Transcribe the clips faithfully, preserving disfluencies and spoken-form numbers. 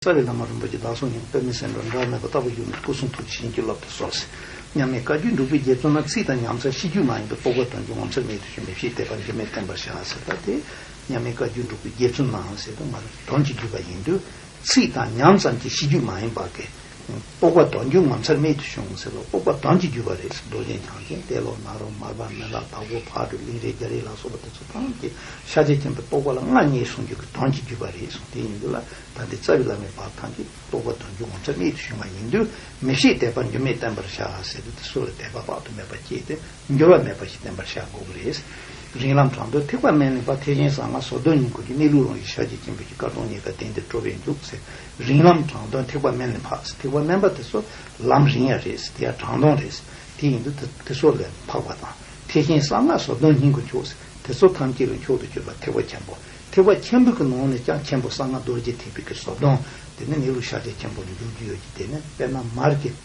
རྩ་བའི་བླ་མ་རིན་པོ་ཆེ་བདག་སོགས་ཉིད་དཔེ་མེད་སེམས་དང་འབྲལ་མེད་པ་ལྟ་བུ་བཞུགས་ནས་སྐུ་གསུང་ཐུགས་ཀྱི་བྱིན་གྱིས་བརླབ་ཏུ་གསོལ། མཉམ་མེད་བཀའ་བརྒྱུད་འབྲུག་པའི་རྗེ་བཙུན་ན། ཚིག་དང་ཉམས་མཚར་ཤེས་རྒྱུད་མ་ཡིན་པའི། རྟོགས་པ་དོན་བརྒྱུད་ངོ་མཚར་རྨད་དུ་བྱུང་། མི་ཕྱེད་དད་པ་འགྱུར་མེད་བསྟན་པར་བྱ་ཟེར། ད་དེ་མཉམ་མེད་བཀའ་བརྒྱུད་འབྲུག་པའི་རྗེ་བཙུན་ན་ཟེར་དུས་ང་རང་དོན་གྱི་བརྒྱུད་པ་ཡིན་དུས། ཚིག་དང་ཉམས་ཙམ་གྱི་ཤེས་རྒྱུད་མ་ཡིན་པ་གི། རྟོགས་པ་དོན་བརྒྱུད་ངོ་མཚར་རྨད་དུ་བྱུང་ཟེར་ལ། རྟོགས་པ་དོན་གྱི་བརྒྱུད་པ་རེད། རྡོ་རྗེ་འཆང་ཆེན་ཏེ་ལོ་ནཱ་རོ་མར་པ་མི་ལ་དྭགས་པོ་ཕག་གྲུ་གླིང་རས་རྒྱ་རས་ལ་སོགས་པ་དེ་ཚོ་ཐམས་ཅད་ཤཱཀྱ་ཆེན་པོའི་རྟོགས་པ་ལ་མངའ་བརྙེས་གསུང་རྒྱུ་གི་དོན་གྱི་བརྒྱུད་པ་རེད་གསུངས། དེ་ཡིན་དུས་ལ་ད་འདི་རྩ་བའི་བླ་མའི་བར་ཐམས་ཅད་རྟོགས་པ་དོན་བརྒྱུད་ངོ་མཚར་རྨད་དུ་བྱུང་བ་ཡིན་དུས། མི་ཕྱེད་དད་པ་འགྱུར་མེད་བསྟན་པར་བྱ་ཟེར་དུས། དེ་ཚོ་ལ་དད་པ་དཔག་ཏུ་མེད་པ་སྐྱེས་ཏེ། འགྱུར་བ་མེད་པ་ཞིག་བསྟན་པར་བྱ་དགོས་ཀྱི་རེད། རིང་ལམ་དྲང་དོན་ཐེག་པ་དམན་ལས་འཕགས། ཐེག་ཆེན་གསང་སྔགས་ཟབ་དོན་སྙིང་པོ་རྒྱུད། གནས་ལུགས་རང་བཞིན་ཤཱཀྱ་ཆེན་པོའི་རྒྱུད། བཀའ་དྲུག་རྙེད་དཀའ་དེང་འདིར་གྲུབ་པའི་མཇུག་ཟེར། རིང་ལམ་དྲང་དོན་ཐེག་པ་དམན་ལས་འཕགས་ཟེར། ཐེག་པ་དམན་པ་དེ་ཚོ་ལམ་རིང་ཡ་རེད་ཟེར། དེ་ཡ་དྲང་དོན་རེད་ཟེར། དེ་ཡིན་དུས་དེ་དེ་ཚོ་ལས་འཕགས་པ་དང་། ཐེག་ཆེན་གསང་སྔགས་ཟབ་དོན་སྙིང་པོ་མཆོག་ཟེར། དེ་ཚོ་ཐམས་ཅད་ལས་མཆོག་ཏུ་གྱུར་པ་ཐེག་པ་ཆེན་པོ། ཐེག་པ་ཆེན་པོའི་གི་ནང་ནས་ཀྱང་ཆེན་པོ་གསང་སྔགས་རྡོ་རྗེ་ཐེག་པའི་གི་ཟབ་དོན་དེ་ནི་གནས་ལུགས་ཤཱཀྱ་ཆེན་པོ་ལ་འཇུག་རྒྱུ་ཡོད་ཀྱི། དེ་ནི་དཔེར་ན་མར་གྱི།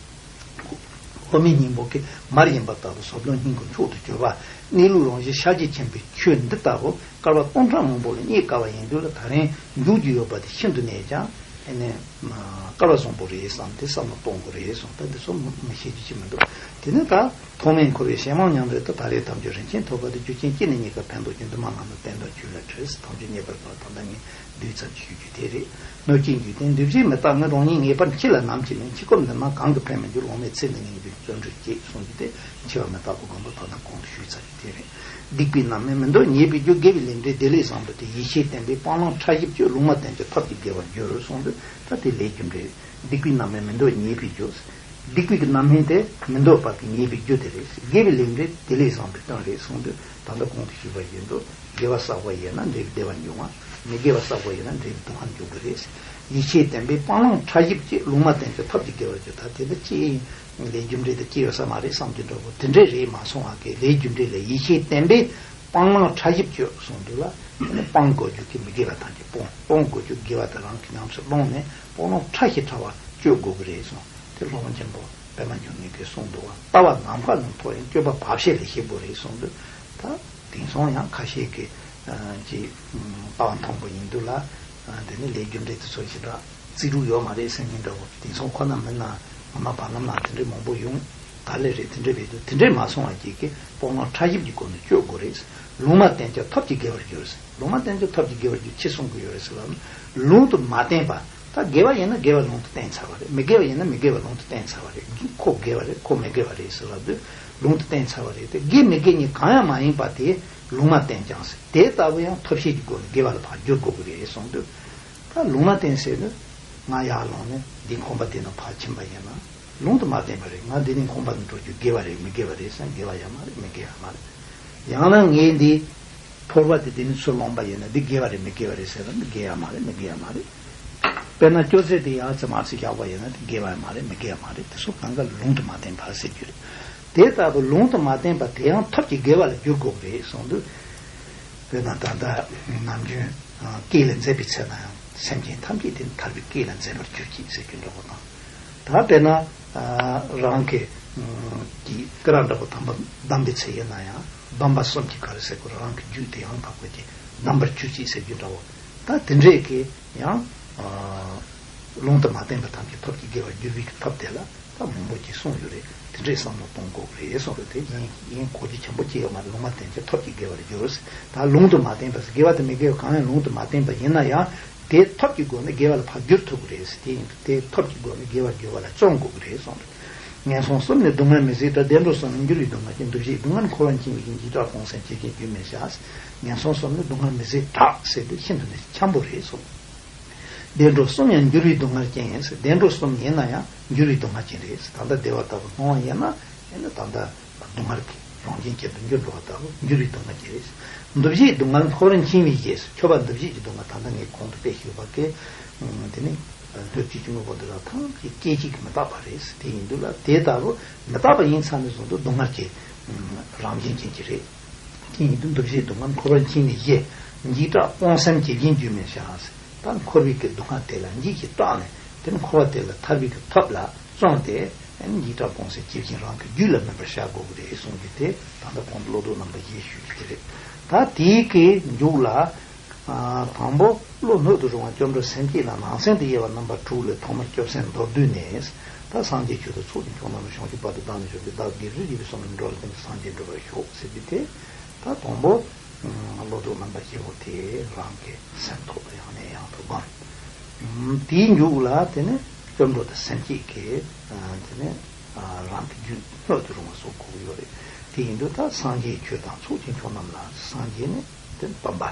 འོ་མའི་སྙིང་པོ་གི་མར་ཡིན་པ་ལྟ་བུ་ཟབ་དོན་སྙིང་པོ་མཆོག་ཏུ་གྱུར་པ། གནས་ལུགས་རང་བཞིན་ཤཱཀྱ་ཆེན་པོའི་ཆོས་འདི་ལྟ་བུ་བསྐལ་པ་སྟོང་ཕྲག་མང་པོ་ལ་རྙེད་དཀའ་བ་ཡིན་དུས་ལ། ད་རིང་འཇུག་རྒྱུ་ཡོད་པ་དེ་ཤིན་ཏུ་ནས་ཀྱང་ཨེ་ནས་སྐལ་བ་བཟང་པོ་རེད་བསམ་སྟེ་བསམ་བློ་གཏོང་དགོས་རེད་གསུངས། ད་འདི་ཚོ་མི་ཤེས་རྒྱུ་ཅི་མི་འདུག་དེ་ནི་ད་ཐོག་མེད་འཁོར་བའི་ཞེན་མང་ཉམས་རེད་དོ། ད་རེས་ཐམས་ཅད་རིན་ཆེན་ཐོབ་པ་དེ། རྒྱུ་ཅན་སྐྱེ་གནས་རྙེད་དཀའ་ཕན་འདོགས་རྒྱུ། འདུས་མ་བླ་མའི་བསྟན་དོན་ཆོས་ལ་འཕྲད་ཟེར། ཐམས་ཅད་མཉེས་པར་གསོལ། ད་ལྟ་ངས་བསྡུས་ཚར་གྱི་ཡོད་རྒྱུ་དེ་རེད། གནོད་སྐྱེལ་རྒྱུ་དེ། འདུ་བྱེད་མི་རྟག་ངོས་རང་ཉིད། ངེས་པར་འཆི་ལ་ནམ་འཆི་མིན། འཆི་སྐབས་འདི་ན་གང་གིས་ཕན་མི་འགྱུར། འོང་མེད་ཚེ་འདི་ངེས་འབྱུང་བརྩོན་འགྲུས་བསྐྱེད་གསུངས་རྒྱུ་དེ། འཆི་བ་མི་རྟག་པའི་དགོངས་པ་ད་ལྟ་གོང་དུ་ཞུས་ཚར་རྒྱུ་དེ་རེད། སྡིག་པའི་རྣམ་སྨིན་མི་འདོར་ཉེས་པའི་རྒྱུ། དགེ་བའི་ལས་འབྲས་བདེ་ལེགས་བཟང་པོ་དེ། ཡིད་ཆེས་བརྟན་པས་སྤང་བླང་ཕྲ་ཞིབ་སྤྱོད། ལུང་མ་བསྟན་ཀྱང་ཐབས་ཀྱིས་དགེ་བར་འགྱུར་གསུངས་འདུག་ད་དེ་ལས་རྒྱུ་འབྲས། སྡིག་པའི་རྣམ་སྨིན་མི་འདོར་ཉེས་པའི་རྒྱུ། སྡིག་པའི་གི་རྣམ་སྨིན་དེ་མི་འདོར་བ་གི་ཉེས་པའི་རྒྱུ་དེ་རེད། དགེ་བའི་ལས་འབྲས་བདེ་ལེགས་བཟང་པོའི་དོན་རེད་གསུངས་འདུག་ད་ལྟ་གོང་དུ་ཞུས་པ་བཞིན་དུ། དགེ་བ་བསགས་པ་ཡིན་ན་འབྲས་བུ་བདེ་བ་འབྱུང་བ། མི་དགེ་བ་བསགས་པ་ཡིན་ན་འབྲས་བུ་སྡུག་བསྔལ་འབྱུང་གི་རེད། ཡིད་ཆེས་བརྟན་པས་སྤང་བླང་ཕྲ་ཞིབ་སྤྱོད། ལུང་མ་བསྟན་ཀྱང་ཐབས་ཀྱིས་དགེ་བར་འགྱུར། ད་དེ་འདི་ཅི་ཡིན། ལས་རྒྱུ་འབྲས་དེ་སྐྱེ་ཡོད་ས་མ་རེད་བསམ་གྱི་འདྲ་བོ་དེ་འདྲས་རེད་མ་སོང་བ་གི། ལས་རྒྱུ་འབྲས་ལ་ཡིད་ཆེས་བརྟན་པས་སྤང་བླང་ཕྲ་ཞིབ་སྤྱོད་གསུངས་འདུག་ལ། དེ་ནི་སྤང་དགོས་རྒྱུ་གི་མི་དགེ་བ་ཐམས་ཅད་སྤོང་། སྤོང་དགོས་རྒྱུ་དགེ་བ་དེ་རང་གིས་ཉམས་སུ་བླངས་ནས་སྤང་བླང་ཕྲ་ཞིང་ཕྲ་བ་སྤྱོད་དགོས་ཀྱི་རེད་གསུངས། དེ་སློབ་དཔོན་ཆེན་པོ་པདྨ་འབྱུང་གནས་ཀྱིས་གསུངས་འདུག་བ། ལྟ་བ་ནམ་མཁའ་ལ་མཐོ་ཡང་། སྤྱོད་པ་བག་ཕྱེ་ལས་ཞིབ་པོ་རེད་གསུངས་འདུག་ད་དེང་སང་ཡང་ཁ་ཤས་ཀྱིས་ཨ་ཅིག་ལྟ་བ་མཐོན་པོ་ཡིན་འདུག་ལ། ཨ་དེ་ནི་ལས་རྒྱུ་འབྲས་དེ་ཚོ་ཞེ་དྲག་རྩིས་རུག་ཡོད་མ་རེད་ཟེར་མཁན་འདྲ་བོ། དེང་སང་ཁོ་ན་མིན་ན་ངོ་མ་བར་ལམ་ལ་དེ་འདྲའི་མང་པོ་ཡོང་ག་ལེ་རེད། དེ་འདྲའི་བས་དུས་དེ་འདྲའི་མ་སོང་བ་ཅིག་གིས་སྤང་བླང་ཕྲ་ཞིབ་ཀྱི་སྒོ་ནས་སྤྱོད་དགོས་རེད། ལུང་མ་བསྟན་ཀྱང་ཐབས་ཀྱིས་དགེ་བར་འགྱུར། ལུང་མ་བསྟན་ཀྱང་ཐབས་ཀྱིས་དགེ་བར་འགྱུར་ཅི་གསུང་གི་ཡོད་རེད་ཟེར་ལབ་ན། ལུང་དུ་མ་བསྟན་པ། ད་དགེ་བ་ཡིན་ན་དགེ་བ་ལུང་དུ་བསྟན་ཚར་བ་རེད། མི་དགེ་བ་ཡིན་ན་མི་དགེ་བ་ལུང་དུ་བསྟན་ཚར་བ་རེད། ཁོ་དགེ་བ་རེད་ཁོ་མི་དགེ་བ་རེད་ཟེར་ལབ་དུས་ལུང་དུ་བསྟན་ཚར་བ་རེད་དེ། དགེ་མི་དགེ་གཉིས་གང་ཡང་མ་ཡིན་པ་དེ་ལུང་མ་བསྟན་ཀྱང་ཟེར། དེ་ལྟ་བུ་ཡང་ཐབས་ཤེས་ཀྱི་སྒོ་ནས་དགེ་བ་ལ་ཕར་བསྒྱུར་དགོས་ཀྱི་རེད་གསུངས་དུས། ད་ལུང་མ་བསྟན་ཟེར་དུས་ང་ཡར་ལངས་ནས་འདི་ཁང་པ་དེ་ནང་ཕར་ཕྱིན་པ་ཡིན་ན་ལུང་དུ་མ་བསྟན་པ་རེད། ང་འདི་ནས་ཁང་པ་ནང་འགྲོ་རྒྱུ་དགེ་བ་རེད་མི་དགེ་བ་རེད་ཟེར་ན་དགེ་བ་ཡང་མ་རེད་མི་དགེ་ཡང་མ་རེད། ཡང་ན་ངས་འདི་ཕོར་པ་དེ་དེ་ནས་ཚུར་བླངས་པ་ཡིན་ན་འདི་དགེ་བ་རེད་མི་དགེ་བ་རེད་ཟེར་ན་འདི་དགེ་ཡང་མ་རེད་མི་དགེ་ཡང་མ་རེད། དཔེར་ན་སྐྱོ་ཚད་དེ་ཡར་ཙམ་མར་ཙམ་བཞག་པ་ཡིན་ན་དེ་དགེ་བ་ཡང་མ་རེད་མི་དགེ་ཡང་མ་རེད། དེ་ཚོ་གང་ག་ལུང་དུ་མ་བསྟན་པ་ཟེར་རྒྱུ་རེད། དེ་ལྟ་བུ་ལུང་དུ་མ་བསྟན་པ་དེ་ཡང་ཐབས་ཀྱིས་དགེ་བ་ལ་བསྒྱུར་དགོས་པ་རེད་གསུངས་དུས། དཔེར་ན་ད་ལྟ་ནམ་རྒྱུན་སྐྱེས་ལ་མཛེས་པའི་ཚེ་ན་ཡང་སེམས་ཅན་ཐམས་ཅད་དེ་ཐར་པའི་སྐྱེས་ལ་མཛེས་པར་གྱུར་ཅིག་ཟེར་རྒྱུ་འདྲ་པོ་དང་། ད་དཔེར་ན་རང་གི་གི་སྐུ་ར་འདྲ་པོ་དམ་པ་བསྡམས་པའི་ཚེ་ཡིན་ན་ཡང་སྡོམ་པ་གསུམ་གྱིས་ག་རེ་ཟེར་དགོས་རང་གི་རྒྱུད་དེ་ཡང་དག་པོ་ཅིག་བསྡམས་པར་གྱུར་ཅིག་ཟེར་རྒྱུ་འདྲ་པོ། ད་དེ་འདྲས་ཀྱི་ཡང་ལུང་དུ་མ་བསྟན་པ་ཐམས་ཅད་ཐབས་ཀྱིས་དགེ་བར་འགྱུར་བའི་ཐབས་དེ་ལ་ད་མང་པོ་ཅིག་གསུངས་ཡོད་རེད། དེ་འདྲས་བསམ་བློ་གཏོང་དགོས་རེད་གསུངས་རེད། དེ་ཡིན་ཡིན་གོ་རྒྱུ་ཆེན་པོ་ཅིག་ཡོད་མ་རེད། ལུང་མ་བསྟན་ཀྱང་ཐབས་ཀྱིས་དགེ་བར་འགྱུར། ད་ལུང་དུ་མ་བསྟན་པ་དགེ་བ་དང་མི་དགེ་བ་གང་ཡང་ལུང་དུ་མ་བསྟན་པ་ཡིན་ན་ཡང་དེ་ཐབས་ཀྱི་སྒོ་ནས་དགེ་བ་ལ་ཕར་བསྒྱུར་ཐུབ་ཀྱི་རེད། དེ་ཡིན་དུས་དེ་ཐབས་ཀྱི་སྒོ་ནས་དགེ་བར་འགྱུར་བ་ལ་བརྩོན་དགོས་ཀྱི་རེད་གསུངས་རེད། ངན་སོང་གསུམ་ནི་སྡུག་བསྔལ་མི་བཟད་འདྲ། བདེ་འགྲོ་གསུམ་ནི་འགྱུར་བའི་སྡུག་བསྔལ་ཅན། འདུ་བྱེད་སྡུག་བསྔལ་འཁོར་བར་འཁྱམས་པའི་གཞན། འཇིགས་སྐྲག་སྤོང་སེམས་བྱེད་ཅིང་རྒྱུན་མི་བྱ། ངན་སོང་གསུམ་ནི་སྡུག་བསྔལ་མི་བཟད་འདྲ་ཟེར་དུས་ཤིན་ཏུ་ནས་འཁྱམས་པོ་རེད་གསུངས། བདེ་འགྲོ་གསུམ་ཡང་འགྱུར་བའི་སྡུག་བསྔལ་ཅན་ཟེར། བདེ་འགྲོ་གསུམ་ཡིན་ན་ཡང་འགྱུར་བའི་སྡུག་བསྔལ་ཅན་རེད་ཟེར། ད་ལྟ་བདེ་བ་ལྟ་བུ་མཐོང་བ་ཡིན་ན་ཡིན་ན་ད་ལྟ་སྡུག་བསྔལ་གྱི་རང་བཞིན་ཅན་དུ་འགྱུར་འགྲོ་བ་ལྟ་བུ་འགྱུར་བའི་སྡུག་བསྔལ་ཅན་རེད་ཟེར། འདུ་བྱེད་སྡུག་བསྔལ་འཁོར་བར་འཁྱམས་པའི་གཞན་ཟེར། འཁྱོག་པ་འདུ་བྱེད་ཀྱི་སྡུག་བསྔལ་ད་ལྟ་ངས་གོང་དུ་དཔེ་ཞུས་པ་གི་དེ་ནི་ལྷོད་བཅུག་གི་དངོས་པོ་འདི་དག་ཐམས་ཅད་སྐད་ཅིག་གིས་མི་རྟག་པ་རེད་ཟེར། དེ་ཡིན་དུས་ལ་དེ་ལྟ་བུ་མི་རྟག་པ་ཡིན་ཚར་ནས་བཟུང་དུ་སྡུག་བསྔལ་གྱི་རང་བཞིན་ཅན་གྱི་རེད། དེ་ཡིན་དུས་འདུ་བྱེད་སྡུག་བསྔལ་འཁོར་བར་འཁྱམས་པའི་གཞན། འཇིགས་སྐྲག་སྤོང་སེམས་བྱེད་ཅིང་རྒྱུན་མི་བྱ་ཟེར། ད་འཁོར་བའི་གི་སྡུག་བསྔལ་དེ་ལ་འཇིགས་ཤིང་སྐྲག་ནས་དེ་ནི་འཁོར་བ་དེ་ལ་ཐར་བའི་གི་ཐབས་ལ་བརྩོན་ཏེ་འཇིགས་སྐྲག་སྤོང་སེམས་བྱེད་ཅིང་རང་གི་རྒྱུད་ལ་སྨིན་པར་བྱ་དགོས་ཀྱི་རེད་གསུངས་ཀྱི་དེ་ད་ལྟ་གོང་དུ་བློ་ལྡོག་རྣམ་པ་བཞི་ཞུས་ཀྱི་དེ་རེད། ད་དེའི་གི་མཇུག་ལ། དང་པོ་བློ་སྣོད་དུ་རུང་བ་སྐྱབས་འགྲོ་སེམས་བསྐྱེད་ལ་ནང་གསེས་དུ་དབྱེ་བ་རྣམ་པ་དྲུག་ལས་ཐོག་མར་སྐྱབས་སེམས་མདོར་བསྡུས་ནས། ད་སངས་རྒྱས་ཆོས་དང་ཚོགས་ཀྱི་མཆོག་རྣམས་ལ་བྱང་ཆུབ་བར་དུ་བདག་ནི་སྐྱབས་སུ་མཆི། བདག་དགེ་བཅུ་ཡི་བསོད་ནམས་འགྲོ་ལ་ཕན་ཕྱིར་སངས་རྒྱས་འགྲུབ་པར་ཤོག་ཟེར་རྒྱུ་དེ། ད་དང་པོ་བློ་ལྡོག་རྣམ་པ་བཞི་པོ་དེ་རང་གི་སེམས་ཐོག་ཏུ་ཡང་ནས་ཡང་དུ་བསྒོམ། དེའི་མཇུག་ལ་དེ་ནས་སྐྱབས་འགྲོ་དང་སེམས་བསྐྱེད་ཀྱི་དེ་ནས་རང་གི་རྒྱུད་སྣོད་དུ་རུང་བ་སོགས་དགོས་ཀྱི་ཡོད་རེད། དེ་ཡིན་དུས་ད་སངས་རྒྱས་ཆོས་དང་ཚོགས་ཀྱི་མཆོག་རྣམས་ལ། སངས་རྒྱས་ནི་དེ་སྟོན་པ།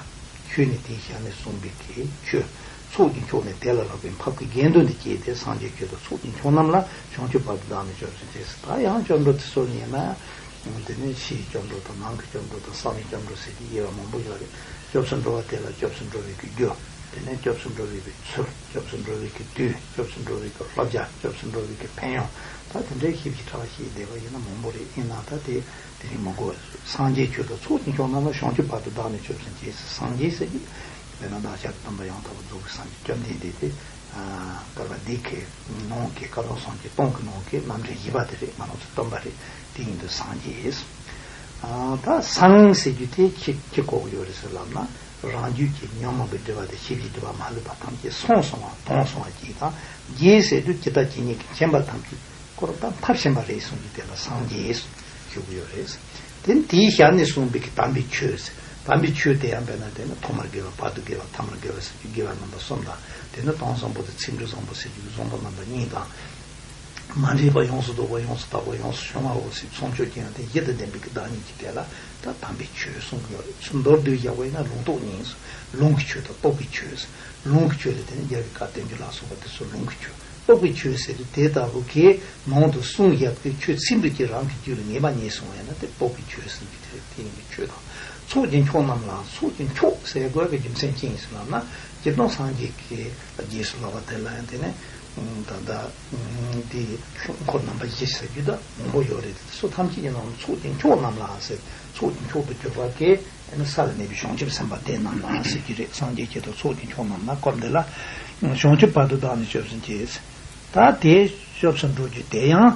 ཆོས་ནི་དེའི་ཞལ་ནས་གསུངས་པའི་གི་ཆོས། ཚོགས་ཀྱི་མཆོག་ནི་དེ་ལ་སློབ་པའི་འཕགས་པའི་དགེ་འདུན་དུ་སྐྱེས་ཏེ། སངས་རྒྱས་ཆོས་དང་ཚོགས་ཀྱི་མཆོག་རྣམས་ལ་བྱང་ཆུབ་བར་དུ་བདག་ནི་སྐྱབས་སུ་མཆི། ད་ཡང་སྐྱབས་འགྲོ་དེ་ཚོ་ཡིན་ན། དེ་ནས་ཕྱིའི་སྐྱབས་འགྲོ་དང་ནང་གི་སྐྱབས་འགྲོ་དང་གསང་བའི་སྐྱབས་འགྲོ་ཟེར་གྱི་དབྱེ་བ་མང་པོ་ཡོད་རེད། སྐྱབས་སུ་འགྲོ་བ་དེ་ལ་སྐྱབས་སུ་འགྲོ་བའི་གི་རྒྱུ། དེ་ནས་སྐྱབས་སུ་འགྲོ་བའི་གི་ཚུལ། སྐྱབས་སུ་འགྲོ་བའི་གི་དུས། སྐྱབས་སུ་འགྲོ་བའི་གི་བསླབ་བྱ། སྐྱབས་སུ་འགྲོ་བའི་གི་ཕན་ཡོན། ད་དེ་འདྲའི་ཞིབ་ཞིབ་ཕྲ་བ་ཞིག་བསྡད་པ་ཡིན་ན་མང་པོ་རེད། ཡིན་ན་ད་དེ་དེ་རིང་མི་དགོས། སངས་རྒྱས་ཆོས་དང་ཚོགས་ཀྱི་མཆོག་རྣམས་ལ་བྱང་ཆུབ་བར་དུ་བདག་ནི་སྐྱབས་སུ་མཆི། སངས་རྒྱས་ཟེར་གྱི་དཔེར་ན་བདག་ཅག་གི་སྟོན་པ་ཡང་དག་པར་རྫོགས་པའི་སངས་རྒྱས་བཅོམ་ལྡན་འདས་དེ། བསྐལ་པ་འདི་གའི་ནང་གི་བསྐལ་པ་བསམ་གྱིས་སྟོང་གི་ནང་གི་རྣམ་འདྲེན་བཞི་པ་དེ་རེད། ང་རང་ཚོ་སྟོན་པ་རེད། དེ་ཡིན་དུས་སངས་རྒྱས། ད་སངས་ཟེར་རྒྱུ་དེ་ཅི་ཅི་གོ་གི་ཡོད་རེད་ཟེར་ལབ་ན། རང་རྒྱུད་ཀྱི་ཉོན་མོངས་པའི་སྒྲིབ་པ་དང་ཤེས་བྱའི་སྒྲིབ་པ་མ་ལུས་པ་ཐམས་ཅད་སངས་སོང་བ་དྭངས་སོང་བ་ཅིག་དང་། རྒྱས་ཟེར་དུས་ཇི་ལྟ་ཇི་སྙེད་ཀྱི་མཁྱེན་པ་ཐམས་ཅད་ཁོ་རང་ད་མཐར་ཕྱིན་པ་རེད་གསུངས་ཀྱི་དེ་ལ་སངས་རྒྱས་ཞུ་གི་ཡོད་རེད། དེ་ནི་དེའི་ཞལ་ནས་གསུངས་པའི་གི་དམ་པའི་ཆོས་ཟེར། དམ་པའི་ཆོས་དེ་ཡང་དཔེར་ན་དེ་ནི་ཐོག་མར་དགེ་བ། བར་དུ་དགེ་བ། ཐ་མར་དགེ་བ་ཟེར་རྒྱུ་དགེ་བ་རྣམ་པ་གསུམ་དང་། དེ་ནི་དོན་བཟང་པོ་དང་ཚིག་འབྲུ་བཟང་པོ་ཟེར་རྒྱུ་གི་བཟང་པོ་རྣམ་པ་གཉིས་དང་། མ་འདྲེས་པ་ཡོངས་སུ་རྫོགས་པ། ཡོངས་སུ་དག་པ། ཡོངས་སུ་བྱང་བའོ་ཟེར་བྱང་ཆུབ་ཀྱི་ཡང་དེ་བཞི་དང་ལྡན་པའི་གི་བདག་ཉིད་ཀྱི་དེ་ལ་ད་དམ་པའི་ཆོས་གསུངས་ཀྱི་ཡོད་རེད། ཚུར་མདོར་བསྡུས་བཞག་པ་ཡིན་ན་ལུང་རྟོགས་གཉིས་སོ། ལུང་གི་ཆོས་དང་རྟོགས་པའི་ཆོས་ཟེར། ལུང་གི་ཆོས་ལ་དེ་ནི་རྒྱལ་བའི་བཀའ་བསྟན་འགྱུར་ལ་སོགས་པ་དེ་ཚོ་ལུང་གི་ཆོས། རྟོགས་པའི་ཆོས་ཟེར་དུས་དེ་ལྟ་བུ་གི་ནང་དུ་གསུངས་བཞག་པའི་ཆོས་ཚིག་འབྲུ་གཅིག་རང་གི་རྒྱུད་ལ་ངེས་པ་རྙེད་སོང་བ་ཡིན་ན་དེ་རྟོགས་པའི་ཆོས་ཟེར་གྱི་དེ་རེད། དེ་ཡིན་པའི་ཆོས་དང་། ཚོགས་ཀྱི་མཆོག་རྣམས་ལ། ཚོགས་ཀྱི་མཆོག་ཟེར་དགོས་པའི་རྒྱུ་མཚན་ཅི་ཡིན་ཟེར་ལབ་ན། སྤྱིར་བཏང་སངས་རྒྱས་ཀྱི་རྗེས་སུ་སླབ་པ་དེ་ལ་ཡང་དེ་ནས་ད་ལྟ་འདི་འཁོར་རྣམ་པ་བཞི་ཟེར་རྒྱུ་ད་མང་པོ་ཡོད་རེད། དེ་ཚོ་ཐམས་ཅད་ཀྱི་ནང་ནས་ཚོགས་ཀྱི་མཆོག་རྣམས་ལ་ཟེར། ཚོགས་ཀྱི་མཆོག་ཏུ་གྱུར་པ་གི་དེ་ནི་ས་ལ་གནས་པའི་བྱང་ཆུབ་སེམས་དཔའ་དེ་རྣམས་ལ་ཟེར་གྱི་རེད། སངས་རྒྱས་ཆོས་དང་ཚོགས་ཀྱི་མཆོག་རྣམས་ལ། སྐབས་འདི་ལ་བྱང་ཆུབ་བར་དུ་བདག་ནི་སྐྱབས་སུ་མཆི། ད་དེ་སྐྱབས་སུ་འགྲོ་རྒྱུ་དེ་ཡང་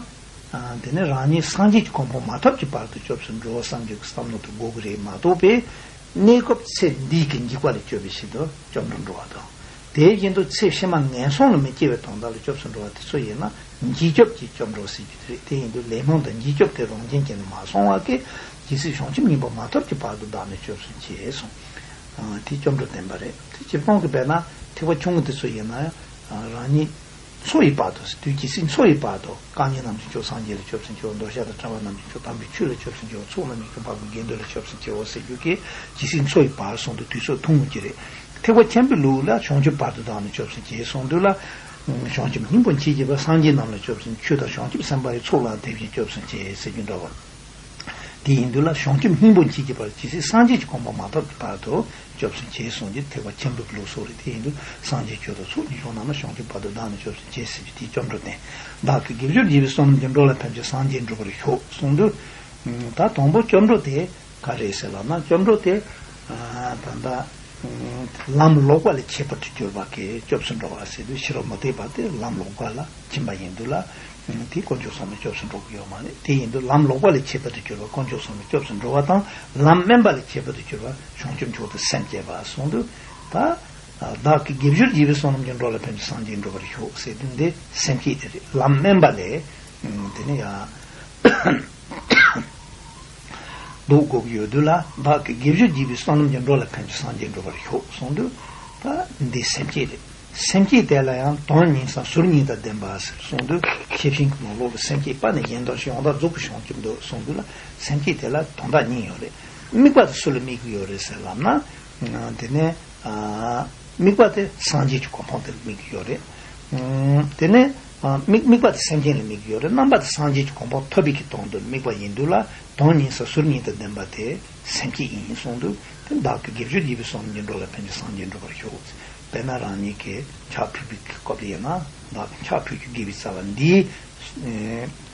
དེ་ནི་རང་ཉིད་སངས་རྒྱས་ཀྱི་གོ་འཕང་མ་ཐོབ་ཀྱི་བར་དུ་སྐྱབས་སུ་འགྲོ་བསམ་རྒྱུ་གི་བསམ་བློ་དེ་དགོས་ཀྱི་རེད་མ་གཏོགས་པས། གནས་སྐབས་ཚེ་འདིའི་གི་འཇིགས་པ་ལས་སྐྱོབ་པའི་ཆེད་དུ་སྐྱབས་འགྲོ་འགྲོ་བ་དང་། དེ་བཞིན་དུ་ཚེ་ཕྱི་མ་ངན་སོང་ལ་མི་སྐྱེ་བའི་དོན་དག་ལ་སྐྱབས་སུ་འགྲོ་བ་དེ་ཚོ་ཡིན་ན་འཇིགས་སྐྱོབ་ཀྱི་སྐྱབས་འགྲོ་ཟེར་རྒྱུ་དེ་རེད། དེ་ཡིན་དུས་ལས་སྨོན་དང་འཇིགས་སྐྱོབ་དེ་རང་བཞིན་གྱིས་མ་སོང་བ་གི་ཇི་སྲིད་བྱང་ཆུབ་སྙིང་པོ་མ་ཐོབ་ཀྱི་བར་དུ་བདག་ནི་སྐྱབས་སུ་མཆི་གསུངས། དེ་སྐྱབས་འགྲོ་བསྟན་པ་རེད། དེ་སྤྱིར་བཏང་གི་དཔེར་ན་ཐེག་པ་ཆུང་ངུ་དེ་ཚོ་ཡིན་ན་ཡང་རང་ཉིད་འཚོ་ཡི་བར་དུ་ཟེར་དུས་ཇི་སྲིད་འཚོ་ཡི་བར་དུ། རྐང་གཉིས་རྣམས་ཀྱི་མཆོག་སངས་རྒྱས་ལ་སྐྱབས་སུ་མཆིའོ། འདོད་ཆགས་དང་བྲལ་བ་རྣམས་ཀྱི་མཆོག་དམ་པའི་ཆོས་ལ་སྐྱབས་སུ་མཆིའོ། ཚོགས་རྣམས་ཀྱི་མཆོག་འཕགས་པའི་དགེ་འདུན་ལ་སྐྱབས་སུ་མཆིའོ་ཟེར་རྒྱུ་གི་ཇི་སྲིད་འཚོ་ཡི་བར་གསུངས་དུས་དུས་ཚོད་ཐུང་ངུ་གི་རེད། ཐེག་པ་ཆེན་པོའི་ལུགས་ལ་བྱང་ཆུབ་བར་དུ་བདག་ནི་སྐྱབས་སུ་མཆི་གསུངས་དུས་ལ། བྱང་ཆུབ་སྙིང་པོ་མཆིས་བགྱིས་པ་སངས་རྒྱས་རྣམས་ལ་སྐྱབས་སུ་མཆི། ཆོས་དང་བྱང་ཆུབ་སེམས་དཔའ་ཡི་ཚོགས་ལའང་དེ་བཞིན་སྐྱབས་སུ་མཆི་ཟེར་རྒྱུ་འདྲ་བ། དེ་ཡིན་དུས་ལ་བྱང་ཆུབ་སྙིང་པོ་མཆིས་བགྱིས་པ་ཇི་སྲིད་སངས་རྒྱས་ཀྱི་གོ་འཕང་མ་ཐོབ་ཀྱི་བར་དུ་སྐྱབས་སུ་མཆི་གསུངས་ཀྱི་ཐེག་པ་ཆེན་པོའི་ལུགས་སྲོལ་རེད། དེ་ཡིན་དུས་སངས་རྒྱས་ཆོས་དང་ཚོགས་ཀྱི་མཆོག་རྣམས་ལ་བྱང་ཆུབ་བར་དུ་བདག་ནི་སྐྱབས་སུ་མཆི་ཟེར་རྒྱུ་དེའི་སྐྱབས་འགྲོ་བསྟན། བདག་གི་དགེ་སྦྱོར་བགྱིས་པའི་བསོད་ནམས་ཀྱིས། འགྲོ་ལ་ཕན་ཕྱིར་སངས་རྒྱས་འགྲུབ་པར་ཤོག་གསུངས་དུས། ད་དང་པོ་སྐྱབས་འགྲོ་དེ་ག་རེ་ཟེར་ལབ་ན། སྐྱབས་འགྲོ་དེ་ད་ལྟ་ལམ་ལོག་པ་ལས་ཁྱད་པར་དུ་གྱུར་པ་གི་སྐྱབས་སུ་འགྲོ་བ་ཟེར་དུས་ཕྱི་རོལ་མུ་སྟེགས་པ་དེ་ལམ་ལོག་པ་ལ་ཕྱིན་པ་ཡིན་དུས་ལ། དེ་དཀོན་མཆོག་གསུམ་ལ་སྐྱབས་སུ་འགྲོ་གི་ཡོད་མ་རེད། དེ་ཡིན་དུས་ལམ་ལོག་པ་ལས་ཁྱད་པར་དུ་གྱུར་པ་དཀོན་མཆོག་གསུམ་ལ་སྐྱབས་སུ་འགྲོ་བ་དང་། ལམ་དམན་པ་ལས་ཁྱད་པར་དུ་གྱུར་པ་བྱང་ཆུབ་མཆོག་ཏུ་སེམས་བསྐྱེད་པ་གསུངས་དུས། ད་བདག་གི་དགེ་སྦྱོར་བགྱིས་པའི་བསོད་ནམས་ཀྱིས། འགྲོ་ལ་ཕན་ཕྱིར་སངས་རྒྱས་འགྲུབ་པར་ཤོག་ཟེར་དུས་འདི་སེམས་བསྐྱེད་དེ་རེད། ལམ་དམན་པ་ལས་དེ་ནི་ཡང་འདུག་དགོས་ཀྱི་ཡོད་དུས་ལ། བདག་གི་དགེ་སྦྱོར་བགྱིས་པའི་བསོད་ནམས་ཀྱིས། འགྲོ་ལ་ཕན་ཕྱིར་སངས་རྒྱས་འགྲུབ་པར་ཤོག་གསུངས་དུས། ད་འདི་སེམས་བསྐྱེད་རེད། སེམས་བསྐྱེད་དེ་ལ་ཡང་དོན་གཉིས་སམ་ཟུར་གཉིས་དང་ལྡན་པ་ཟེར་གསུངས་དུས། ཆེ་ཆུང་གི་ནང་ལོགས་ལ་སེམས་བསྐྱེད་པ་ནི་གཞན་དོན་ཞིང་ཡང་དག་རྫོགས་པའི་བྱང་ཆུབ་འདོད་གསུངས་དུས་ལ། སེམས་བསྐྱེད་དེ་ལ་དོན་དག་གཉིས་ཡོད་རེད། དམིགས་པ་དེ་སུ་ལ་དམིགས་ཀྱི་ཡོད་རེད་ཟེར་ལབ་ན། དེ་ནས་དམིགས་པ་དེ་སངས་རྒྱས་ཀྱི་གོ་འཕང་དེ་ལ་དམིགས་ཀྱི་ཡོད་རེད། དེ་ནས་དམིགས་དམིགས་པ་དེ་སེམས་ཅན་ལ་དམིགས་ཀྱི་ཡོད་རེད། རྣམ་པ་དེ་སངས་རྒྱས་ཀྱི་གོ་འཕང་ཐོབ་པའི་གི་དོན་དུ་དམིགས་པ་ཡིན་དུས་ལ། དོན་གཉིས་སམ་ཟུར་གཉིས་དང་ལྡན་པ་དེ་སེམས་བསྐྱེད་ཡིན་གསུངས་དུས། དེ་བདག་གི་དགེ་སྦྱོར་བགྱིས་པའི་བསོད་ནམས་ཀྱིས། འགྲོ་ལ་ཕན་ཕྱིར་སངས་རྒྱས་འགྲུབ་པར་ཤོག་དཔེར་ན་རང་ཉིད་ཀྱིས་ཕྱག་ཕུལ་བའི་སྐབས་ལ་ཡིན་ན། བདག་གིས་ཕྱག་ཕུལ་གྱི་དགེ་བའི་རྩ་བ་འདིའི་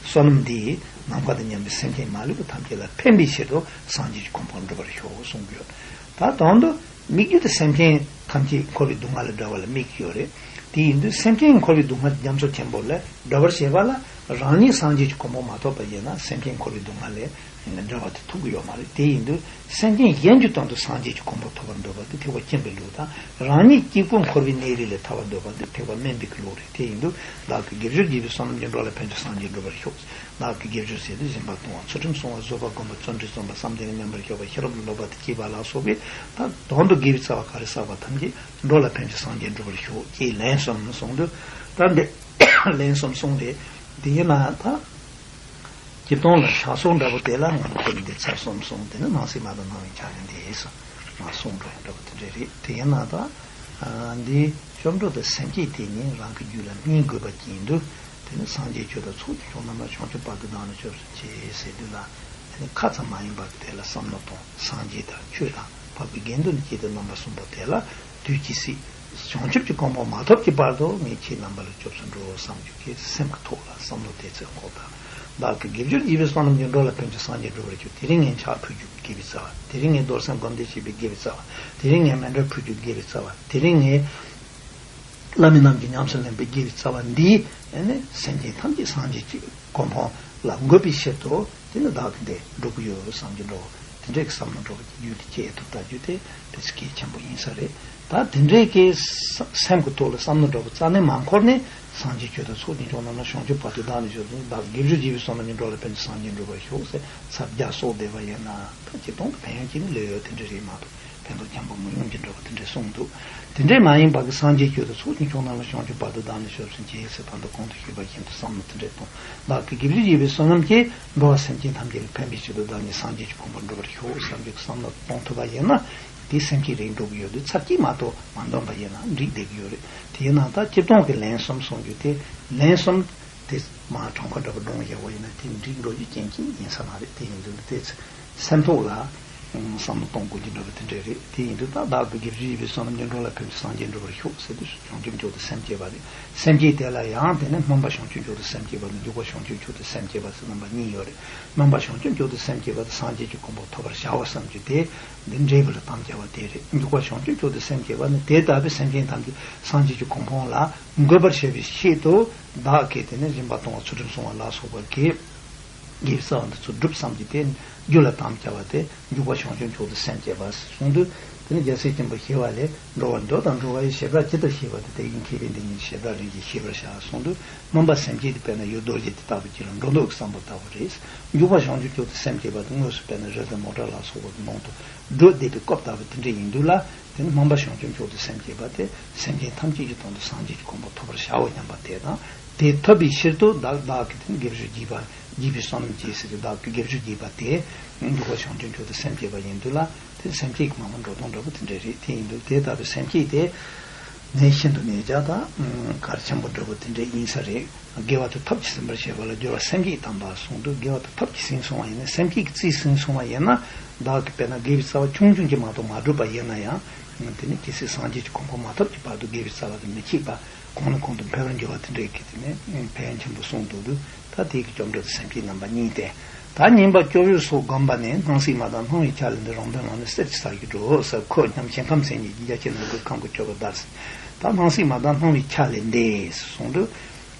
བསོད་ནམས་འདིས་ནམ་མཁའ་དང་མཉམ་པའི་སེམས་ཅན་མ་ལུས་པ་ཐམས་ཅད་ལ་ཕན་པའི་ཕྱིར་དུ་སངས་རྒྱས་ཀྱི་གོ་འཕང་འགྲུབ་པར་ཤོག་གསུངས་ཀྱི་ཡོད། ད་དོན་དུ་དམིགས་རྒྱུ་དེ་སེམས་ཅན་ཐམས་ཅད་འཁོར་བའི་སྡུག་བསྔལ་ལས་བསྒྲལ་བ་ལ་དམིགས་ཀྱི་ཡོད་རེད། དེ་ཡིན་དུས་སེམས་ཅན་འཁོར་བའི་སྡུག་བསྔལ་རྒྱ་མཚོ་ཆེན་པོ་ལས་བསྒྲལ་བར་བྱེད་པ་ལ། རང་ཉིད་སངས་རྒྱས་ཀྱི་གོ་འཕང་མ་ཐོབ་པ་ཡིན་ན་སེམས་ཅན་འཁོར་བའི་སྡུག་བསྔལ་ལས་འབྲལ་བ་དེ་ཐོབ་ཀྱི་ཡོད་མ་རེད། དེ་ཡིན་དུས་སེམས་ཅན་གཞན་གྱི་དོན་དུ་སངས་རྒྱས་ཀྱི་གོ་འཕང་ཐོབ་པར་འདོད་པ་དེ་ཐེག་པ་དབྱིངས་པའི་ལུགས་དང་། རང་ཉིད་སྐྱེ་རྒ་ན་འཁོར་བའི་གནས་རིས་ལས་ཐར་བར་འདོད་པ་དེ་ཐེག་པ་དམན་པའི་ལུགས་རེད། དེ་ཡིན་དུས་བདག་གིས་དགེ་སྦྱོར་བགྱིས་པའི་བསོད་ནམས་ཀྱིས་འགྲོ་ལ་ཕན་ཕྱིར་སངས་རྒྱས་འགྲུབ་པར་ཤོག། བདག་གིས་དགེ་སྦྱོར་བྱས་ཏེ་སྦྱིན་པ་གཏོང་བ། ཚུལ་ཁྲིམས་སྲུང་བ། བཟོད་པ་སྒོམ་པ། བརྩོན་འགྲུས་བརྩམ་པ། བསམ་གཏན་ལ་མཉམ་པར་སྐྱོད་པ། ཤེས་རབ་ལ་སློབ་པ་དང་བཅས་པ་ལ་སོགས་པའི་ད་དོན་དུ་དགེ་བའི་རྩ་བ་ག་རེ་བསགས་པ་ཐམས་ཅད་འགྲོ་ལ་ཕན་ཕྱིར་སངས་རྒྱས་འགྲུབ་པར་ཤོག་ཅེས་ལན་གསུམ་གསུངས་དུས། ད་འདི་ལན་གསུམ་གསུངས་ཏེ། དེ་ཡིན་ན་ད་སྤྱིར་བཏང་ལ་ཕྱག་སོགས་འདྲ་པོ་དེ་ལ་ང་ཚོ་འདི་ཚར་གསུམ་གསུངས། དེ་ནི་སྣང་སྲིད་མ་དང་སྣང་བའི་ཆ་ནས་འདི་ཡིས་སོ། མ་གསུངས་འགྲོ་ཡང་འདྲ་པོ་དེ་འདྲ་རེད། དེ་ཡིན་ན་ད་འདི་བཅོམ་འགྲོ་དང་སེམས་བསྐྱེད་དེ་ཉིད་རང་གི་རྒྱུད་ལ་སྨིན་དགོས་པ་ཅན་དུ། དེ་ནི་སངས་རྒྱས་ཆོས་དང་ཚོགས་ཀྱི་མཆོག་རྣམས་ལ། བྱང་ཆུབ་བར་དུ་བདག་ནི་སྐྱབས་སུ་མཆི་ཟེར་དུས་ལ། དེ་ནི་ཁ་ཙམ་མ་ཡིན་པར་དེ་ལ་བསམ་བློ་གཏོང་། སངས་རྒྱས་དང་ཆོས་དང་འཕགས་པའི་དགེ་འདུན་ནི་སྐྱེ་གདུང་རྣམ་པ་གསུམ་པོ་དེ་ལ་དུས་ཇི་སྲིད་བྱང་ཆུབ་ཀྱི་གོ་འཕང་མ་ཐོབ་ཀྱི་བར་དུ་ངས་ཁྱེད་རྣམ་པ་ལ་སྐྱབས་སུ་འགྲོ་བསམ་རྒྱུ་གི་སེམས་ཀྱི་ཐོག་ལ་བསམ་བློ་དེ་ཚོས་འཁོར་དང་། བདག་གིས་དགེ་སྦྱོར་བགྱིས་པའི་བསོད་ནམས་ཀྱིས་འགྲོ་ལ་ཕན་ཕྱིར་སངས་རྒྱས་འགྲུབ་པར་ཤོག། དེ་རིང་ངས་ཕྱག་ཕུལ་རྒྱུ་དགེ་བའི་རྩ་བ། དེ་རིང་ངས་རྡོར་སེམས་སྒོམ་བཟླས་བྱེད་པའི་དགེ་བའི་རྩ་བ། དེ་རིང་ངས་མཎྜལ་ཕུལ་རྒྱུ་དགེ་བའི་རྩ་བ། དེ་རིང་ངས་བླ་མའི་རྣམ་འགྱུར་ཉམས་སུ་ལེན་པའི་དགེ་བའི་རྩ་བ་འདིས་ཨེ་ནི་སེམས་ཅན་ཐམས་ཅད་སངས་རྒྱས་ཀྱི་གོ་འཕང་ལ་འགོད་པའི་ཕྱིར་དུ་དེ་ནི་བདག་གིས་འདི་སྒྲུབ་ཀྱི་ཡོད་བསམ་གྱི་འགྲོ། དེ་འདྲའི་བསམ་བློ་འགྲོ་བའི་རྒྱུ་དེ་སྐྱེ་ཐུབ་ལྟ་རྒྱུ་དེ་དེ་ཚོ་གལ་ཆེན་པོ་ཡིན་ས་རེད། ད་དེ་འདྲའི་གི་ས་སེམས་ཀྱི་ཐོག་ལ་བསམ་བློ་འགྲོ་བ་རྩ་ནས་མ་འཁོར་ནས་སངས་རྒྱས་ཆོས་དང་ཚོགས་ཀྱི་མཆོག་རྣམས་ལ། བྱང་ཆུབ་བར་དུ་བདག་ནི་སྐྱབས་སུ་མཆི། བདག་གིས་དགེ་སྦྱོར་བགྱིས་པའི་བསོད་ནམས་ཀྱིས། འགྲོ་ལ་ཕན་ཕྱིར་སངས་རྒྱས་འགྲུབ་པར་ཤོག་ཟེར་ཚར་བརྒྱ་སོགས་བཟླས་པ་ཡིན་ན་ད་སྤྱིར་བཏང་དུ་ཕན་ཡོན་གྱི་ནི་ལོས་ཡོད་དེ་འདྲ་རེད་མ་གཏོགས། ཕན་ཐོགས་ཆེན་པོ་མི་ཡོང་གི་འདྲ་བ་དེ་འདྲ་གསུངས་འདུག། དེ་འདྲའི་མ་ཡིན་པ་གི་སངས་རྒྱས་ཆོས་དང་ཚོགས་ཀྱི་མཆོག་རྣམས་ལ། བྱང་ཆུབ་བར་དུ་བདག་ནི་སྐྱབས་སུ་མཆི་ཟེར་ད་ལྟ་གོང་དུ་ཞུས་པ་བཞིན་དུ་བསམ་བློ་དེ་འདྲས་གཏོང་། བདག་གིས་དགེ་སྦྱོར་བགྱིས་པའི་བསོད་ནམས་ཀྱིས། འགྲོ་བ་སེམས་ཅན་ཐམས་ཅད་ལ་ཕན་པའི་ཕྱིར་དུ། བདག་ཉིད་སངས་རྒྱས་ཀྱི་གོ་འཕང་འགྲུབ་པར་ཤོག་བསམ་རྒྱུ་གི་བསམ་བློ་གཏོང་ཐུབ་པ་ཡིན་ན། དེ་སེམས་བསྐྱེད་རིགས་འགྲོ་གི་ཡོད་དུས་ཚར་གཅིག་མ་གཏོགས་མ་འདོན་པ་ཡིན་ན་འགྲིག་བསྡད་ཀྱི་ཡོད་རེད། དེ་ཡིན་ན་ད་སྤྱིར་བཏང་གི་ལན་གསུམ་གསུང་རྒྱུ་དེ་ལན་གསུམ་དེ་མ་གྲངས་ཀ་འདྲ་པོ་བགྲངས་བཞག་པ་ཡིན་ན་དེ་འགྲིག་འགྲོ་རྒྱུ་རྐྱེན་གཅིག་ཡིན་ས་མ་རེད། དེ་ཡིན་དུས་དེ་ཚེ། སེམས་ཐོག་ལ་བསམ་བློ་གཏོང་དགོས་ཀྱི་འདྲ་བ་དེ་འདྲ་རེད། དེ་ཡིན་དུས་ད་བདག་གིས་དགེ་སྦྱོར་བགྱིས་པའི་བསོད་ནམས་ཀྱིས། འགྲོ་ལ་ཕན་ཕྱིར་སངས་རྒྱས་འགྲུབ་པར་ཤོག་ཟེར་དུས་བྱང་ཆུབ་མཆོག་ཏུ་སེམས་བསྐྱེད་པ་རེད། སེམས་བསྐྱེད་དེ་ལ་ཡང་དེ་ནས་སྨོན་པ་བྱང་ཆུབ་མཆོག་ཏུ་སེམས་བསྐྱེད་པ་དང་འཇུག་པ་བྱང་ཆུབ་མཆོག་ཏུ་སེམས་བསྐྱེད་པ་ཟེར་རྣམ་པ་གཉིས་ཡོད་རེད། སྨོན་པ་བྱང་ཆུབ་མཆོག་ཏུ་སེམས་བསྐྱེད་པ་དེ་སངས་རྒྱས་ཀྱི་གོ་འཕང་ཐོབ་པར་བྱའོ་བསམ་རྒྱུ་དེ་འདི་འབྲས་བུ་ལ་དམ་བཅའ་བ་དེ་རེད། འཇུག་པ་བྱང་ཆུབ་མཆོག་ཏུ་སེམས་བསྐྱེད་པ་ནི་དེ་ལྟ་བུའི་སེམས་ཅན་ཐམས་ཅད་སངས་རྒྱས་ཀྱི་གོ་འཕང་ལ་འགོད་པར་བྱ་བའི་ཆེད་དུ་བདག་གིས་དེ་ནས་སྦྱིན་པ་གཏོང་བ་ཚུལ་ཁྲིམས་སྲུང་བ་ལ་སོགས་པ་གི་དགེ་བའི་རྩ་བ་འདི་ཚོ་སྒྲུབ་བསམ་གྱི་དེ་རྒྱུ་ལ་དམ་བཅའ་བ་དེ་འཇུག་པ་བྱང་ཆུབ་མཆོག་ཏུ་སེམས་བསྐྱེད་པ་གསུངས་དུས། དེ་ནི་རྒྱལ་སྲས་ཆེན་པོ་ཞི་བ་ལྷས། འགྲོ་བར་འདོད་དང་འགྲོ་བ་ཡི། བྱེ་བྲག་ཇི་ལྟར་ཤེས་པ་དེ། དེ་བཞིན་མཁས་པས་འདི་ཉིད་ཀྱང་། བྱེ་བྲག་རིམ་བཞིན་ཤེས་པར་བྱ་གསུངས་དུས། སྨོན་པ་སེམས་བསྐྱེད་དེ་དཔེར་ན་ཡུལ་རྡོ་རྗེ་དེ་ལྟ་བུ་ཅིག་ལ་འགྲོ་འདོད་ཀྱི་བསམ་པ་ལྟ་བུ་རེད། འཇུག་པ་བྱང་ཆུབ་མཆོག་ཏུ་སེམས་བསྐྱེད་པ་དེ་དངོས་སུ་དཔེར་ན་རི་དང་མོ་ཊ་ལ་སོགས་པ་གི་ནང་དུ་འགྲོ་བསྡད་པའི་སྐབས་ལྟ་བུ་དེ་འདྲ་ཡིན་དུས་ལ། དེ་ནི་སྨོན་པ་བྱང་ཆུབ་མཆོག་ཏུ་སེམས་བསྐྱེད་པ་དེ་སེམས་ཅན་ཐམས་ཅད་ཀྱི་དོན་དུ་སངས་རྒྱས་ཀྱི་གོ་འཕང་ཐོབ་པར་བྱའོ་སྙམ་པ་དེ་དང་། དེ་ཐོབ་པའི་ཕྱིར་དུ་བདག་བདག་གིས་དེ་ནི་དགེ་སྦྱོར་བགྱིས་པ། བགྱིས་པའི་བསོད་ནམས་ཀྱིས་ཟེར་ཏེ་བདག་གིས་དགེ་སྦྱོར་བགྱིས་པ་དེ་འཇུག་པ་བྱང་ཆུབ་མཆོག་ཏུ་སེམས་བསྐྱེད་པ་ཡིན་དུས་ལ། དེ་སེམས་བསྐྱེད་ཀྱི་མ་མ་འགྲོ་སྟངས་འདྲ་པོ་དེ་འདྲ་རེད། དེ་ཡིན་དུས་དེ་ལྟ་བུའི་སེམས་བསྐྱེད་དེ་ནས་ཤིན་ཏུ་ནས་ཀྱང་ད་གལ་ཆེན་པོ་འདྲ་པོ་དེ་འདྲ་ཡིན་ས་རེད། དགེ་བ་དེ་ཐབས་ཀྱིས་ཟིན་པར་བྱེད་པ་ལ་སྦྱོར་བ་སེམས་བསྐྱེད་དམ་པ་གསུངས་འདུག། དགེ་བ་དེ་ཐབས་ཀྱིས་ཟིན་སོང་བ་ཡིན་ན། སེམས་བསྐྱེད་ཀྱིས་རྩིས་ཟིན་སོང་བ་ཡིན་ན། བདག་གིས་དཔེར་ན་དགེ་བའི་རྩ་བ་ཆུང་ཆུང་ཅིག་མ་གཏོགས་མ་བསྒྲུབས་པ་ཡིན་ན་ཡང་། དེ་ནི་གལ་སྲིད་སངས་རྒྱས་ཀྱི་གོ་འཕང་མ་ཐོབ་ཀྱི་བར་དུ་དགེ་བའི་རྩ་བ་དེ་མི་ཕྱེད་པ། གོང་ནས་གོང་དུ་འཕེལ་བར་འགྱུར་བ་དེ་འདྲའི་གི་དེ་ནས་ཕན་ཡོན་ཆེན་པོ་གསུངས་འདུག་དུས། ད་དེའི་གི་སྐྱབས་འགྲོ་དེ་སེམས་བསྐྱེད་རྣམ་པ་གཉིས་ཏེ། ད་ཉན་པ་སྐྱོབ་ཡུལ་སོགས་བསྒོམས་པ་ནས། སྣང་སྲིད་མ་དག་སྣང་བའི་ཆ་ལས་འདས། རང་དོན་ལམ་ནི་གསེར་གྱི་ས་གཞི་འགྲུབ། ཟེར། ཁོད་སྙོམས་ཞིང་ཁམས་མཚན་ཉིད་ཀྱིས། རྒྱ་ཆེར་ནུབ་ཀྱི་ཁམས་ཀྱི་སྤྱོད་པ་བདར་ཟིན། ད་སྣང་སྲིད་མ་དག་སྣང་བའི་ཆ་ལས་འདས་གསུངས་འདུག།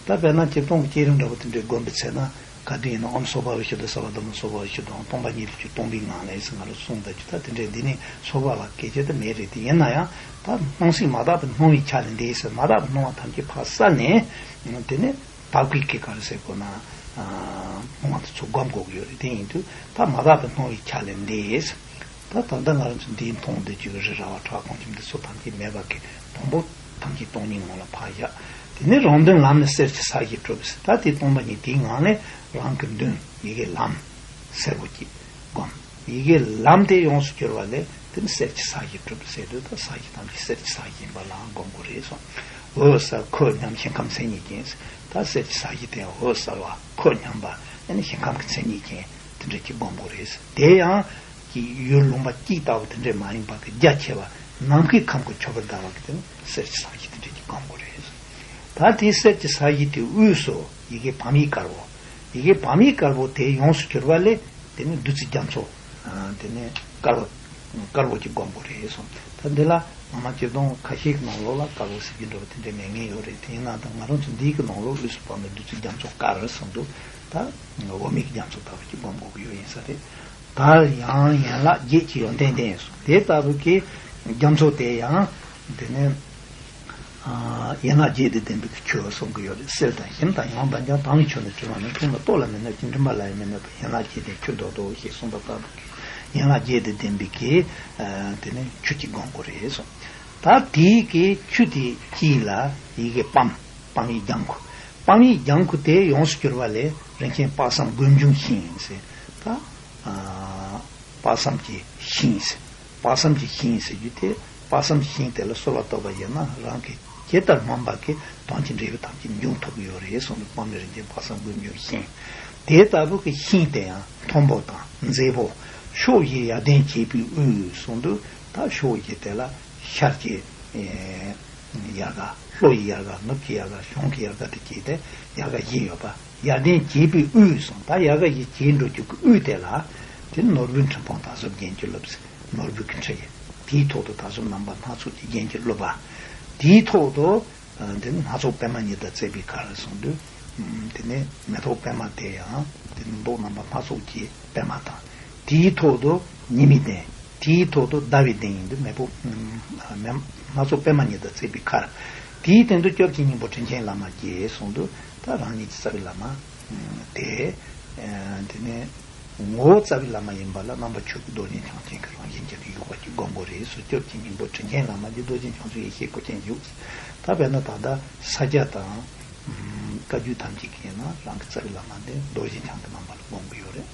ད་དཔེར་ན་སྤྱིར་བཏང་གི་བསྐྱེད་རིམ་འདྲ་པོ་དེ་འདྲའི་བསྒོམ་པའི་ཚེ་ན། བཀའ་དྲིན་ཡིན་ན་ཨོཾ་སྭ་བྷཱ་ཝ་ཤུདྡྷ་སརྦ་དྷརྨ་སྭ་བྷཱ་ཝ་ཤུདྡྷ་ཨོཾ་སྟོང་པ་ཉིད་དུ་སྟོང་པའི་ངང་ལས་ཟེར་ང་ལ་གསུངས་ད་རྒྱུ། ད་དེ་འདྲའི་འདི་ནི་སྭ་བྷཱ་ཝ་སྐད་ཆ་དེ་མེད་རེད། དེ་ཡིན་ན་ཡང་ད་སྣང་སྲིད་མ་དག་པའི་སྣང་བའི་ཆ་ལས་འདས་ཟེར། མ་དག་པའི་སྣང་བ་ཐམས་ཅད་ཕར་བསལ་ནས། དེ་ནས་བར་ཀུན་གྱི་ག་རེ་ཟེར་དགོས་ན། སྣང་བ་དེ་ཚོ་བསྒོམ་དགོས་ཀྱི་ཡོད་རེད། དེ་ཡིན་དུས་ད་མ་དག་པའི་སྣང་བའི་ཆ་ལས་འདས་ཟེར། ད་ད་ལྟ་ང་རང་ཚོ་འདིའི་མཐོང་བསྡད་རྒྱུ་གི་རི་ར་བ་བྲག་གོང་ཆེན་འདི་ཚོ་ཐམས་ཅད་མེད་པ་གི་དང་པོ་ཐམས་ཅད་སྟོང་ཉིད་ངང་ལ་ཕར་བཞག། དེ་ནས་རང་དོན་ལམ་ནི་གསེར་གྱི་ས་གཞི་འགྲུབ་ཟེར། ད་དེ་སྟོང་པ་ཉིད་དེའི་ངང་ནས་རང་གི་དོན་ཡི་གེ་ལམ་གསལ་པོ་ཅིག་བསྒོམ། ཡི་གེ་ལམ་དེ་ཡོངས་སུ་གྱུར་པ་ལས་དེ་ནི་གསེར་གྱི་ས་གཞི་འགྲུབ་ཟེར་དུས། ད་ས་གཞི་ཐམས་ཅད་གསེར་གྱི་ས་གཞི་ཡིན་པ་ལའང་བསྒོམ་དགོས་རེད་གསུངས། འོད་གསལ་ཁོད་སྙོམས་ཞིང་ཁམས་མཚན་ཉིད་ཀྱིས། ད་གསེར་གྱི་ས་གཞི་དེ་འོད་གསལ་བ་ཁོད་སྙོམས་པ། ཨ་ནི་ཞིང་ཁམས་ཀྱི་མཚན་ཉིད་ཀྱིས་དེ་འདྲ་ཅིག་བསྒོམ་དགོས་རེད། དེ་ཡང་གི་ཡུལ་ལུང་པ་གཅིག་ལྟ་བུ་དེ་འདྲས་མ་ཡིན་པ་གི་རྒྱ་ཆེ་བ། ནམ་མཁའི་ཁམས་ཀྱི་ཆོས་པར་ལྟ་བ་གི་དེ་ནི་གསེར་གྱི་ས་གཞི་དེ་འདྲས་ཅིག་བསྒོམ་དགོས་རེད། ད་དེ་གསེར་གྱི་ས་གཞི་དེའི་དབུས་སུ་ཡི་གེ་བམ་ཡིག་དཀར་པོ། ཡི་གེ་བམ་ཡིག་དཀར་པོ་དེ་ཡོངས་སུ་གྱུར་པ་ལས་དེ་ནི་བདུད་རྩི་རྒྱ་མཚོ། དེ་ནི་དཀར་པོ། དཀར་པོ་ཅིག་བསྒོམ་དགོས་རེད་གསུངས། ད་འདི་ལ་ སྔ་མ་སྤྱིར་བཏང་ཁ་ཤས་ཀྱི་ནང་ལོགས་ལ་དཀར་པོ་ཟེར་གྱི་འདྲ་བ་དེ་འདྲ་མེད་མཁན་ཡོད་རེད། དེ་ཡིན་ན་ད་ང་རང་ཚོ་འདིའི་གི་ནང་ལོགས་དབུས་སུ་དཔག་མེད་བདུད་རྩིའི་རྒྱ་མཚོ་དཀར་གསུངས་འདུག་ད་འོ་མའི་གི་རྒྱ་མཚོ་ལྟ་བུ་ཅིག་སྒོམ་དགོས་ཀྱི་ཡོད་ཡིན་ས་རེད། ད་ཡང་ཡན་ལག་བརྒྱད་ཀྱི་ཡོན་ཏན་ལྡན་སོང་། དེ་ལྟ་བུ་གི་རྒྱ་མཚོ་དེ་ཡང་དེ་ནས། ཨ། ཡན་ལག་བརྒྱད་དང་ལྡན་པའི་ཆུ་གསུང་གི་ཡོད་རེད། གསེར་དང་ཞིམ་དང་ཡང་དང་ཀྱང་། དྭངས་པའི་ཆུ་ནི་དྲི་མ་མེད། འཐུངས་ལ་ལྟོ་ལ་མི་གནོད་ཅིང་། མགྲིན་པ་ལ་ཡང་མི་གནོད་པ། ཡན་ལག་བརྒྱད་ལྡན་ཆུ་ཟློག་ཏོ་ཞེས་གསུངས་པ་ལྟ་བུ་གི་ཡན་ལག་བརྒྱད་དང་ལྡན་པའི་གི། ཨ། དེ་ནས་ཆུ་གཅིག་སྒོམ་དགོས་རེད་གསུངས། ད་དེའི་གི་ཆུ་དེ་དཀྱིལ་ལ་ཡི་གེ་པམ། པམ་ཡིག་ལྗང་ཁུ། པམ་ཡིག་ལྗང་ཁུ་དེ་ཡོངས་སུ་གྱུར་པ་ལས་རིན་ཆེན་དཔག་བསམ་དགོས་འབྱུང་ཤིང་ཟེར། ད། ཨ། དཔག་བསམ་གྱི་ཤིང་ཟེར། དཔག་བསམ་གྱི་ཤིང་ཟེར་རྒྱུ་དེ། དཔག་བསམ་གྱི་ཤིང་དེ་ལ་གསོལ་བ་བཏབ་པ་ཡིན་ན་རང་གི་ཇི་ལྟར་སྨོན་པ་གི་དོན་གྱི་འབྲས་བུ་ཐམས་ཅད་འབྱུང་ཐུབ་ཀྱི་ཡོད་རེད་གསུངས་འདུག། པམ་ནི་རིན་ཆེན་དཔག་བསམ་དགོས་འབྱུང་ཤིང་། དེ་ལྟ་བུ་གི་ཤིང་དེ་ཡང་མཐོན་པོ་དང་མཛེས་པོ། ཕྱོགས་བཞིར་ཡར་ལྡན་བྱེད་པའི་དབུས་གསུངས་འདུག། ད་ཕྱོགས་བཞི་དེ་ལ་ཤར་གྱི། ཨེ། ཡལ་ག། ལྷོ་ཡི་ཡལ་ག། ནུབ་ཀྱི་ཡལ་ག། བྱང་གི་ཡལ་ག་དེ་བྱས་ཏེ་ཡལ་ག་བཞི་ཡོད་པ། ཡར་ལྡན་བྱེད་པའི་དབུས་གསུངས། ད་ཡལ་ག་བཞི་བྱས་འགྲོ་རྒྱུ་གི་དབུས་དེ་ལ། དེ་ནོར་བུའི་ཁྲི་འཕང་དར་ཟབ་རྒྱན་གྱིས་བཀླུབས་ཟེར། ནོར་བུ་གི་ཁྲི་ཡིན། དེའི་ཐོག་ཏུ་དར་ཟབ་རྣམ་པ་སྣ་ཚོགས་ཀྱི་རྒྱན་གྱིས་བཀླུབས་པ། དེའི་ཐོག་ཏུ། ཨ། དེ་ནི་སྣ་ཚོགས་པད་མ་ཉི་ཟླ་བརྩེགས་པའི་གར་གསུངས་དུས། ཨ། དེ་ནི་མེ་ཏོག་པད་མ་དེ་ཡང་དེ་ནི་མདོག་རྣམ་པ་སྣ་ཚོགས་ཀྱི་པད་མ་དང་། དེའི་ཐོག་ཏུ་ཉི་མའི་གདན། དེའི་ཐོག་ཏུ་ཟླ་བའི་གདན་ཡིན་དུས་མེ་ཕོ། ཨ། མེ། སྣ་ཚོགས་པད་མ་ཉི་ཟླ་བརྩེགས་པའི་གར། དེའི་སྟེང་དུ་སྐྱབས་ཀྱི་སྙིང་པོ་དྲིན་ཆེན་བླ་མ་རྒྱལ་གསུངས་དུས། ད་རང་ཉིད་ཀྱི་རྩ་བའི་བླ་མ། ཨ། དེ། ཨ། དེ་ནས། ངོ་བོ་རྩ་བའི་བླ་མ་ཡིན་པ་ལ་རྣམ་པ་ཆོས་སྐུ་རྡོ་རྗེ་འཆང་ཆེན་གྱི་རང་བཞིན་ཅན་དུ་བཞུགས་པ་ཅིག་སྒོམ་དགོས་རེད་གསུངས། སྐྱབས་ཀྱི་སྙིང་པོ་དྲིན་ཆེན་བླ་མ་རྒྱལ། རྡོ་རྗེ་འཆང་ཆེན་ཡེ་ཤེས་སྐུ་ཅན་བཞུགས། ད་དཔེར་ན་ད་ལྟ་ས་སྐྱ་དང་། ཨམ། བཀའ་བརྒྱུད་ཐམས་ཅད་ཀྱི་ནང་རང་གི་རྩ་བའི་བླ་མ་དེ་རྡོ་རྗེ་འཆང་གི་རྣམ་པ་ལ་སྒོམ་གྱི་ཡོད་རེད།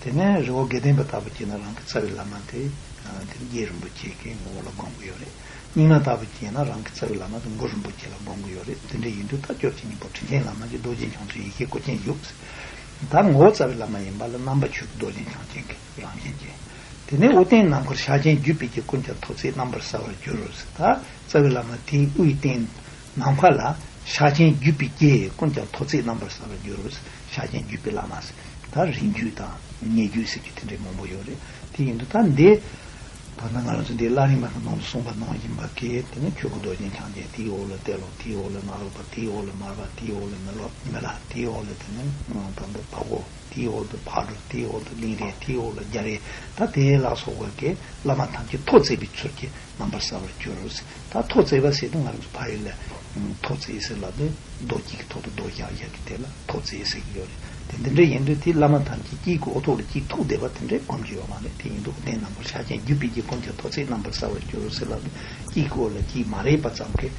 དེ་ནས་རི་བོ་དགེ་ལྡན་པ་ལྟ་བུ་བྱས་ན་རང་གི་རྩ་བའི་བླ་མ་དེ། ཨ། དེ་རྗེ་རིན་པོ་ཆེ་གི་ངོ་བོ་ལ་སྒོམ་གྱི་ཡོད་རེད། རྙིང་མ་ལྟ་བུ་བྱས་ན་རང་གི་རྩ་བའི་བླ་མ་དེ་གུ་རུ་རིན་པོ་ཆེ་ལ་སྒོམ་གྱི་ཡོད་རེད། དེ་འདྲ་ཡིན་དུས་ད་སྐྱབས་ཀྱི་སྙིང་པོ་དྲིན་ཆེན་བླ་མ་རྒྱལ། རྡོ་རྗེ་འཆང་ཆེན་ཡེ་ཤེས་སྐུ་ཅན་བཞུགས། ད་ངོ་བོ་རྩ་བའི་བླ་མ་ཡིན་པ་ལ་རྣམ་པ་ཆོས་སྐུ་རྡོ་རྗེ་འཆང་ཆེན་གྱི་རང་བཞིན་ཅན། དེ་ནས་དབུ་རྟེན་ནམ་མཁར་ཕྱག་ཆེན་བརྒྱུད་པའི་རྒྱལ། ཀུན་ཀྱང་ཐོག་བརྩེགས་རྣམ་པར་གསལ་བར་གྱུར་ཟེར། ད་རྩ་བའི་བླ་མ་དེའི་དབུའི་རྟེན་ནམ་མཁའ་ལ་ཕྱག་ཆེན་བརྒྱུད་པའི་རྒྱལ། ཀུན་ཀྱང་ཐོག་བརྩེགས་རྣམ་པར་གསལ་བར་གྱུར་ཟེར། ཕྱག་ཆེན་བརྒྱུད་པའི་བླ་མ་ཟེར། ད་རིང་བརྒྱུད་དང་ཉེ་བརྒྱུད་ཟེར་རྒྱུ་དེ་འདྲའི་མང་པོ་ཡོད་རེད། དེ་ཡིན་དུས་ད་འདི། ད་ལྟ་ང་རང་ཚོ་འདི་བླ་རིམ་པ་གི་ནང་དུ་གསུངས་པ་ནང་བཞིན་པ་གི། དེ་ནས་ཆོས་སྐུ་རྡོ་རྗེ་འཆང་ཆེན། དེའི་འོག་ལ་ཏེ་ལོ། དེའི་འོག་ལ་ནཱ་རོ་པ། དེའི་འོག་ལ་མར་པ། དེའི་འོག་ལ་མི་ལོ་མི་ལ། དེའི་འོག་ལ་དེ་ནས་དང་པོ་བ་གོ། དེའི་འོག་ཏུ་ཕག་གྲུ། དེའི་འོག་ཏུ་གླིང་རས། དེའི་འོག་ལ་རྒྱ་རས། ད་དེ་ལ་སོགས་པ་གི་བླ་མ་ཐམས་ཅད་ཐོག་བརྩེགས་པའི་ཚུལ་གྱིས་རྣམ་པར་གསལ་བར་གྱུར་ཟེར། ད་ཐོག་བརྩེགས་པ་ཟེར་དུས་ང་རང་ཚོ་ཕ་ཡུལ་ལ་ཐོག་བརྩེགས་ཟེར་ལབ་དུས་རྡོ་གཅིག་གི་ཐོག་ཏུ་རྡོ་བཞག་བཞག་གི་དེ་ལ་ཐོག་བརྩེགས་ཟེར་གི་ཡོད་རེད། དེ་འདི་འདྲ་ཡིན་དུས་དེ་བླ་མ་ཐམས་ཅད་དཀྱིལ་གྱི་འོག་ཐོག་ལ་གཅིག་ཐུག་བསྡད་པ་དེ་འདྲའི་སྒོམ་གྱི་ཡོད་མ་རེད། དེ་ཡིན་དུས་དབུ་རྟེན་ནམ་མཁར་ཕྱག་ཆེན་བརྒྱུད་པའི་རྒྱལ། ཀུན་ཀྱང་ཐོག་བརྩེགས་རྣམ་པར་གསལ་བར་གྱུར་ཟེར་ལབ་དུས་དཀྱིལ་གྱི་འོག་ལ་གཅིག་མ་རེད་པ་ཙམ་གྱིས།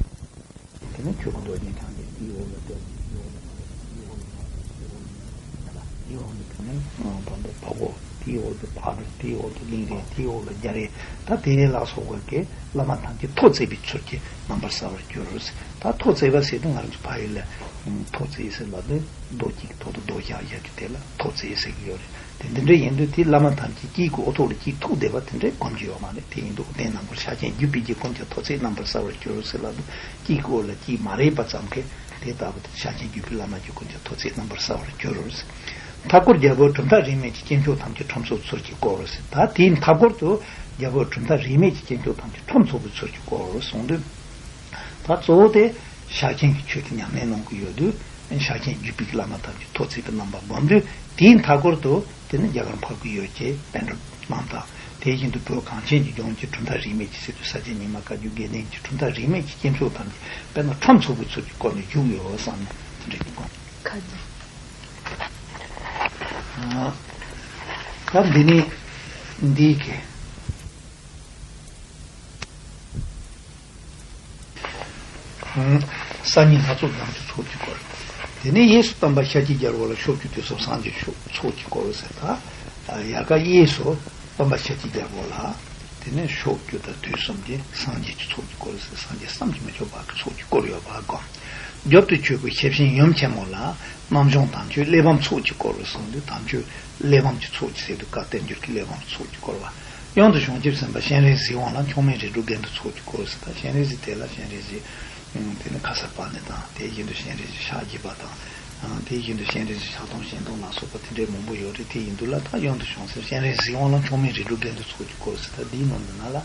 དེ་ནས་ཆོས་སྐུ་རྡོ་རྗེ་འཆང་ཆེན། དེའི་འོག་ལ་ཏེ་ལོ། དེའི་འོག་ལ་མར་པ། དེའི་འོག་ལ་མི་ལོ། དེའི་འོག་ལ་དེ་ནས་དང་པོ་བ་གོ། དེའི་འོག་ཏུ་ཕག་གྲུ། དེའི་འོག་ཏུ་གླིང་རས། དེའི་འོག་ལ་རྒྱ་རས། ད་དེ་ལ་སོགས་པ་གི་བླ་མ་ཐམས་ཅད་ཐོག་བརྩེགས་པའི་ཚུལ་གྱིས་རྣམ་པར་གསལ་བར་གྱུར་ཟེར། ད་ཐོག་བརྩེགས་པ་ཟེར་དུས་ང་རང་ཚོ་ཕ་ཡུལ་ལ་ཐོག་བརྩེགས་ཟེར་ལབ་དུས་རྡོ་གཅིག་གི་ཐོག་ཏུ་རྡོ་བཞག་བཞག་གི་དེ་ལ་ཐོག་བརྩེགས་ཟེར་གི་ཡོད་རེད། དེ་འདི་འདྲ་ཡིན་དུས་དེ་བླ་མ་ཐམས་ཅད་དཀྱིལ་གྱི་འོག་ཐོག་ལ་གཅིག་ཐུག་བསྡད་པ་དེ་འདྲའི་སྒོམ་གྱི་ཡོད་མ་རེད། དེ་ཡིན་དུས་དབུ་རྟེན་ནམ་མཁར་ཕྱག་ཆེན་བརྒྱུད་པའི་རྒྱལ། ཀུན་ཀྱང་ཐོག་བརྩེགས་རྣམ་པར་གསལ་བར་གྱུར་ཟེར་ལབ་དུས་དཀྱིལ་གྱི་འོག་ལ་གཅིག་མ་རེད་པ་ཙམ་གྱིས་དེ་ལྟ་བུ་དེ་ཕྱག་ཆེན་བརྒྱུད་པའི་བླ་མ་རྒྱལ། ཀུན་ཀྱང་ཐོག་བརྩེགས་རྣམ་པར་གསལ་བར་གྱུར་ཟེར། མཐའ་སྐོར་རྒྱལ་པོ་གྲུབ་མཐའ་རིས་མེད་ཀྱི། སྐྱེས་མཆོག་ཐམས་ཅད་ཁྲོམ་ཚུགས་པའི་ཚུལ་གྱིས་བསྐོར་ཟེར། ད་དེའི་མཐའ་སྐོར་དུ་རྒྱལ་པོ་གྲུབ་མཐའ་རིས་མེད་ཀྱི་སྐྱེས་མཆོག་ཐམས་ཅད་ཁྲོམ་ཚུགས་པའི་ཚུལ་གྱིས་བསྐོར་གསུངས་དུས། ད་གཙོ་བོ་དེ་ཕྱག་ཆེན་གྱི་ཆོས་ཀྱི་ཉམས་ལེན་གནང་གི་ཡོད་དུས། ཕྱག་ཆེན་བརྒྱུད་པའི་བླ་མ་ཐམས་ཅད་ཐོག་བརྩེགས་པའི་རྣམ་པ་བསྒོམ་དུས་དེའི་མཐའ་སྐོར་དུ་དེ་ནི་རྒྱ་གར་འཕགས་པའི་ཡུལ་གྱི་པཎ་གྲུབ་རྣམས་དང་། དེ་བཞིན་དུ་བོད་གངས་ཅན་གྱི་ལྗོངས་ཀྱི་གྲུབ་མཐའ་རིས་མེད་ཀྱི་ཟེར་དུས་ས་སྐྱ་རྙིང་མ་བཀའ་བརྒྱུད་དགེ་ལྡན་གྱི་གྲུབ་མཐའ་རིས་མེད་ཀྱི་སྐྱེས་མཆོག་ཐམས་ཅད་དཔེར་ན་ཁྲོམ་ཚུགས་པའི་ཚུལ་གྱིས་བསྐོར་ནས་བཞུགས་ཡོད་བསམ་ནས་དེ་འདྲ་ཞིག་དགོངས། ཁ་ཅིག་ད་འདི་ནི་འདིའི་གི་སང་ཉིན་ལྷ་ཚོགས་རྒྱ་མཚོའི་ཚོགས་ཀྱིས་བསྐོར། དེ་ནས་གཡས་སུ་སྟོན་པ་ཤཱཀྱའི་རྒྱལ་པོ་ལ་ཕྱོགས་བཅུ་དུས་གསུམ་སངས་རྒྱས་ཚོགས་ཀྱིས་བསྐོར་ཟེར། ད་ཡལ་ག་གཡས་སུ་སྟོན་པ་ཤཱཀྱའི་རྒྱལ་པོ་ལ། དེ་ནས་ཕྱོགས་བཅུ་དང་དུས་གསུམ་གྱི་སངས་རྒྱས་ཀྱི་ཚོགས་ཀྱིས་བསྐོར་ཟེར། སངས་རྒྱས་བསམ་གྱིས་མི་ཁྱབ་པ་གི་ཚོགས་ཀྱིས་བསྐོར་ཡོད་པ་བསྒོམ། རྒྱབ་ཏུ་ཆོས་སྐུ་ཞལ་ཕྱིན་ཡུམ་ཆེན་མོ་ལ། རྣམ་སྦྱོང་དམ་ཆོས་གླེགས་བམ་ཚོགས་ཀྱིས་བསྐོར་གསུངས་དུས་དམ་ཆོས་གླེགས་བམ་གྱི་ཚོགས་ཀྱིས་ཟེར་དུས་བཀའ་བསྟན་འགྱུར་གྱི་གླེགས་བམ་ཚོགས་ཀྱིས་བསྐོར་བ། གཡོན་དུ་བྱང་ཆུབ་སེམས་དཔའ་སྤྱན་རས་གཟིགས་དབང་ལ། མཆོག་དམན་རིགས་དྲུག་རྒྱན་དུ་ཚོགས་ཀྱིས་བསྐོར་ཟེར། ད་སྤྱན་རས་གཟིགས་དེ་ལ་སྤྱན་རས་གཟིགས། དེ་ནི་ཁ་སར་པ་ཎི་དང་། དེ་བཞིན་དུ་སྤྱན་རས་གཟིགས་ཕྱག་བགྱིས་པ་དང་། དེ་བཞིན་དུ་སྤྱན་རས་གཟིགས་ཕྱག་སྟོང་སྤྱན་སྟོང་ལ་སོགས་པ་དེ་འདྲའི་མང་པོ་ཡོད་རེད། དེ་ཡིན་དུས་ལ་ད་གཡོན་དུ་བྱང་སེམས་སྤྱན་རས་གཟིགས་དབང་ལ། མཆོག་དམན་རིགས་དྲུག་རྒྱན་དུ་ཚོགས་ཀྱིས་བསྐོར་ཟེར། ད་འདིའི་ནང་དུ་ན་ལ་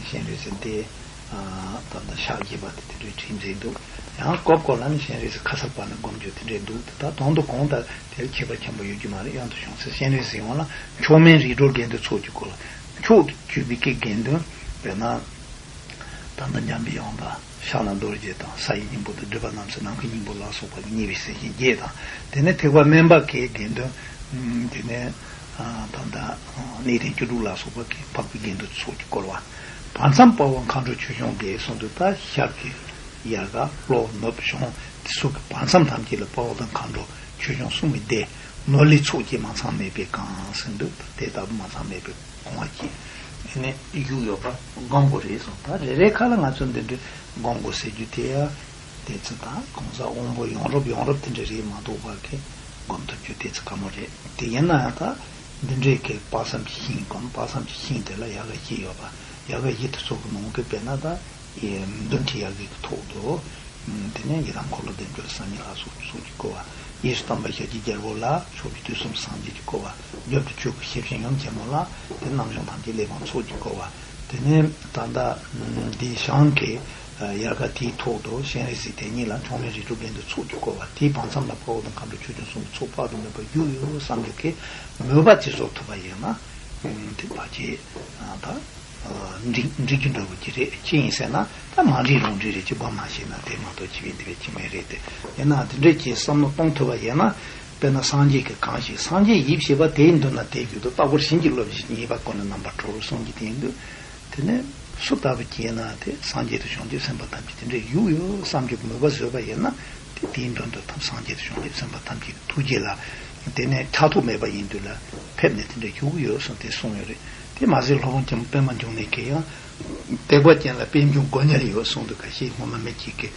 སྤྱན་རས་གཟིགས་དེ། ད་ལྟ་ཕྱག་བགྱིས་པ་དེ་དེ་འདྲའི་ཁྲིད་མཛད་འདུག་ཡང་སྐབས་སྐབས་ལ་ནི་སྤྱན་རས་གཟིགས་ཁ་སར་པ་ནས་སྒོམ་རྒྱུ་དེ་འདྲའི་འདུག་ད་དོན་དུ་གང་ལྟར་དེར་ཁྱད་པར་ཆེན་པོ་ཡོད་རྒྱུ་མ་རེད། གཡོན་དུ་བྱུང་ཚེ་སྤྱན་རས་གཟིགས་ཡོང་ལ་མཆོག་དམན་རིགས་དྲུག་དགེ་འདུན་ཚོགས་ཀྱི་སྐོར་ལ། མཆོག་ཏུ་གྱུར་པའི་གི་དགེ་འདུན་དཔེར་ན། ད་ལྟ་འཇམ་པའི་དབྱངས་དང་ཕྱག་ན་རྡོ་རྗེ་དང་ས་ཡི་སྙིང་པོ་དང་སྒྲིབ་པ་རྣམ་སེལ་ནམ་མཁའི་སྙིང་པོ་ལ་སོགས་པ་གི་མཉེས་པའི་སེམས་ཅན་བརྒྱད་དང་། དེ་ནས་ཐེག་པ་དམན་པ་གི་དགེ་འདུན། དེ་ནས་ད་ལྟ་གནས་བརྟན་བཅུ་དྲུག་ལ་སོགས་པ་གི་འཕགས་པའི་དགེ་འདུན་ཚོགས་ཀྱིས་བསྐོར་བ། བར་མཚམས་དཔའ་བོ་མཁའ་འགྲོ་ཆོས་སྐྱོང་སྡེ་གསུམ་དུ་ད་ཞབས་ཀྱི་ཡལ་ག་ཀློ་ནུབ་གཞོང་དེ་ཚོ་གི་བར་མཚམས་ཐམས་ཅད་ལ་དཔའ་བོ་དང་མཁའ་འགྲོ་ཆོས་སྐྱོང་སྲུང་མའི་སྡེ། ནོར་ལྷའི་ཚོགས་ཀྱིས་མ་ཚང་མེད་པས་གང་ཟེར་འདུག་དེ་ལྟ་བུ་མ་ཚང་མེད་པའི་གོང་བ་གྱིས་ཨ་ནི་བཞུགས་ཡོད་པ་སྒོམ་དགོས་རེད་གསུངས། ད་རེ་རེ་ཁ་ལ་ང་ཚོ་འདི་འདྲའི་སྒོམ་དགོས་ཟེར་རྒྱུ་དེ་ཡང་དེ་ཚོ་དང་གང་ཟག་དབང་པོ་ཡོངས་རབ་ཡོངས་རབ་དེ་འདྲ་རེད་མ་གཏོགས་པ་གི་སྒོམ་ཐུབ་རྒྱུ་དེ་ཚོ་དཀའ་མོ་རེད། དེ་ཡིན་ན་ཡང་ད་འདི་འདྲའི་གི་དཔག་བསམ་གྱི་ཤིང་སྒོམ། དཔག་བསམ་གྱི་ཤིང་དེ་ལ་ཡལ་ག་བཞི་ཡོད་པ། ཡལ་ག་བཞི་དེ་ཚོ་གི་ནང་གི་དཔེར་ན་ད། ཡི་མདུན་གྱི་ཡལ་གའི་ཐོག་ཏུ། དེ་ནས་ཡི་དམ་འཁོར་ལོ་བདེ་མཆོག་སངས་རྒྱས་ལ་སོགས་ཚོགས་ཀྱིས་བསྐོར་བ། གཡས་སུ་དམ་པ་ཞལ་གྱི་རྒྱལ་པོ་ལ་ཕྱོགས་བཅུ་དུས་གསུམ་སངས་རྒྱས་ཀྱིས་བསྐོར་བ། རྒྱབ་ཏུ་ཆོས་སྐུ་ཞལ་བཞི་ཡུམ་ཆེན་མོ་ལ་དེ་རྣམ་གཞག་ཐམས་ཅད་གླེགས་བམ་ཚོགས་ཀྱིས་བསྐོར་བ། དེ་ནས་ད་ལྟ་འདི་བྱང་གི་ཡལ་ག་དེའི་ཐོག་ཏུ་སྤྱན་རས་གཟིགས་དེ་ཉིད་ལ་མཆོག་དམན་རིགས་དྲུག་དགེ་འདུན་ཚོགས་ཀྱིས་བསྐོར་བ། དེའི་བར་མཚམས་ལ་དཔའ་བོ་དང་མཁའ་འགྲོ་ཆོས་སྐྱོང་སྲུང་མའི་ཚོགས་དཔག་ཏུ་མེད་པ་བཞུགས་ཡོད་བསམ་རྒྱུ་གི་མོས་པ་དེ་བཟོ་ཐུབ་པ་ཡིན་ན། དེ་ཕལ་ཆེར་ད། འགྲིག་འགྲིག་རྒྱུ་འདྲ་བོ་ཅིག་རེད། ཅི་ཡིན་ཟེར་ན་ད་མ་འགྲིག་རུང་འགྲིག་རེད། ཅི་སྒོམ་མ་ཤེས་ན་དེ་མ་གཏོགས་ཅི་བས་འདི་བས་ཅི་མེད་རེད་དེ། ཡིན་ན་དེ་འདྲས་ཀྱི་བསམ་བློ་གཏོང་ཐུབ་པ་ཡིན་ན། དཔེར་ན་སངས་རྒྱས་ཀྱི་གང་ཞིག་སངས་རྒྱས་ཡིད་བྱེད་པ་དེའི་མདུན་ན་དེ་བརྒྱུད་དུ་རྟག་པར་བྱིན་གྱིས་རློབ་ཅིང་། ཉེས་པ་ཀུན་ལས་རྣམ་པར་གྲོལ་གསུངས་ཀྱི་དེ་ཡིན་དུས། དེ་ནས་སུ་ལྟ་བུ་སྐྱེས་ན་དེ་སངས་རྒྱས་དང་བྱང་ཆུབ་སེམས་དཔའ་ཐམས་ཅད་དེ་འདྲས་བཞུགས་ཡོད་བསམ་རྒྱུ་མོས་པ་བཟོས་པ་ཡིན་ན། དེ་དེའི་མདུན་དུ་ཐམས་སངས་རྒྱས་དང་བྱང་ཆུབ་སེམས་དཔའ་ཐམས་ཅད་ཀྱི་ཐུགས་རྗེ་ལ་དེ་ནས་ཕྲག་དོག་མེད་པ་ཡིན་དུས་ལ་ཕེབས་ནས་དེ་འདྲ་བཞུགས་ཡོད་གསུངས་ཏེ་གསུངས་ཡོད་རེད། དེ་མ་ཟད་སློབ་དཔོན་ཆེན་པོ་པདྨ་འབྱུང་གནས་ཀྱིས་ཡང་། དད་པ་ཅན་ལ་པད་འབྱུང་སྒོ་ཉེར་ཡོད་གསུངས་འདུག་ཁ་ཤས་སྔོན་མ་མི་གཅིག་གིས་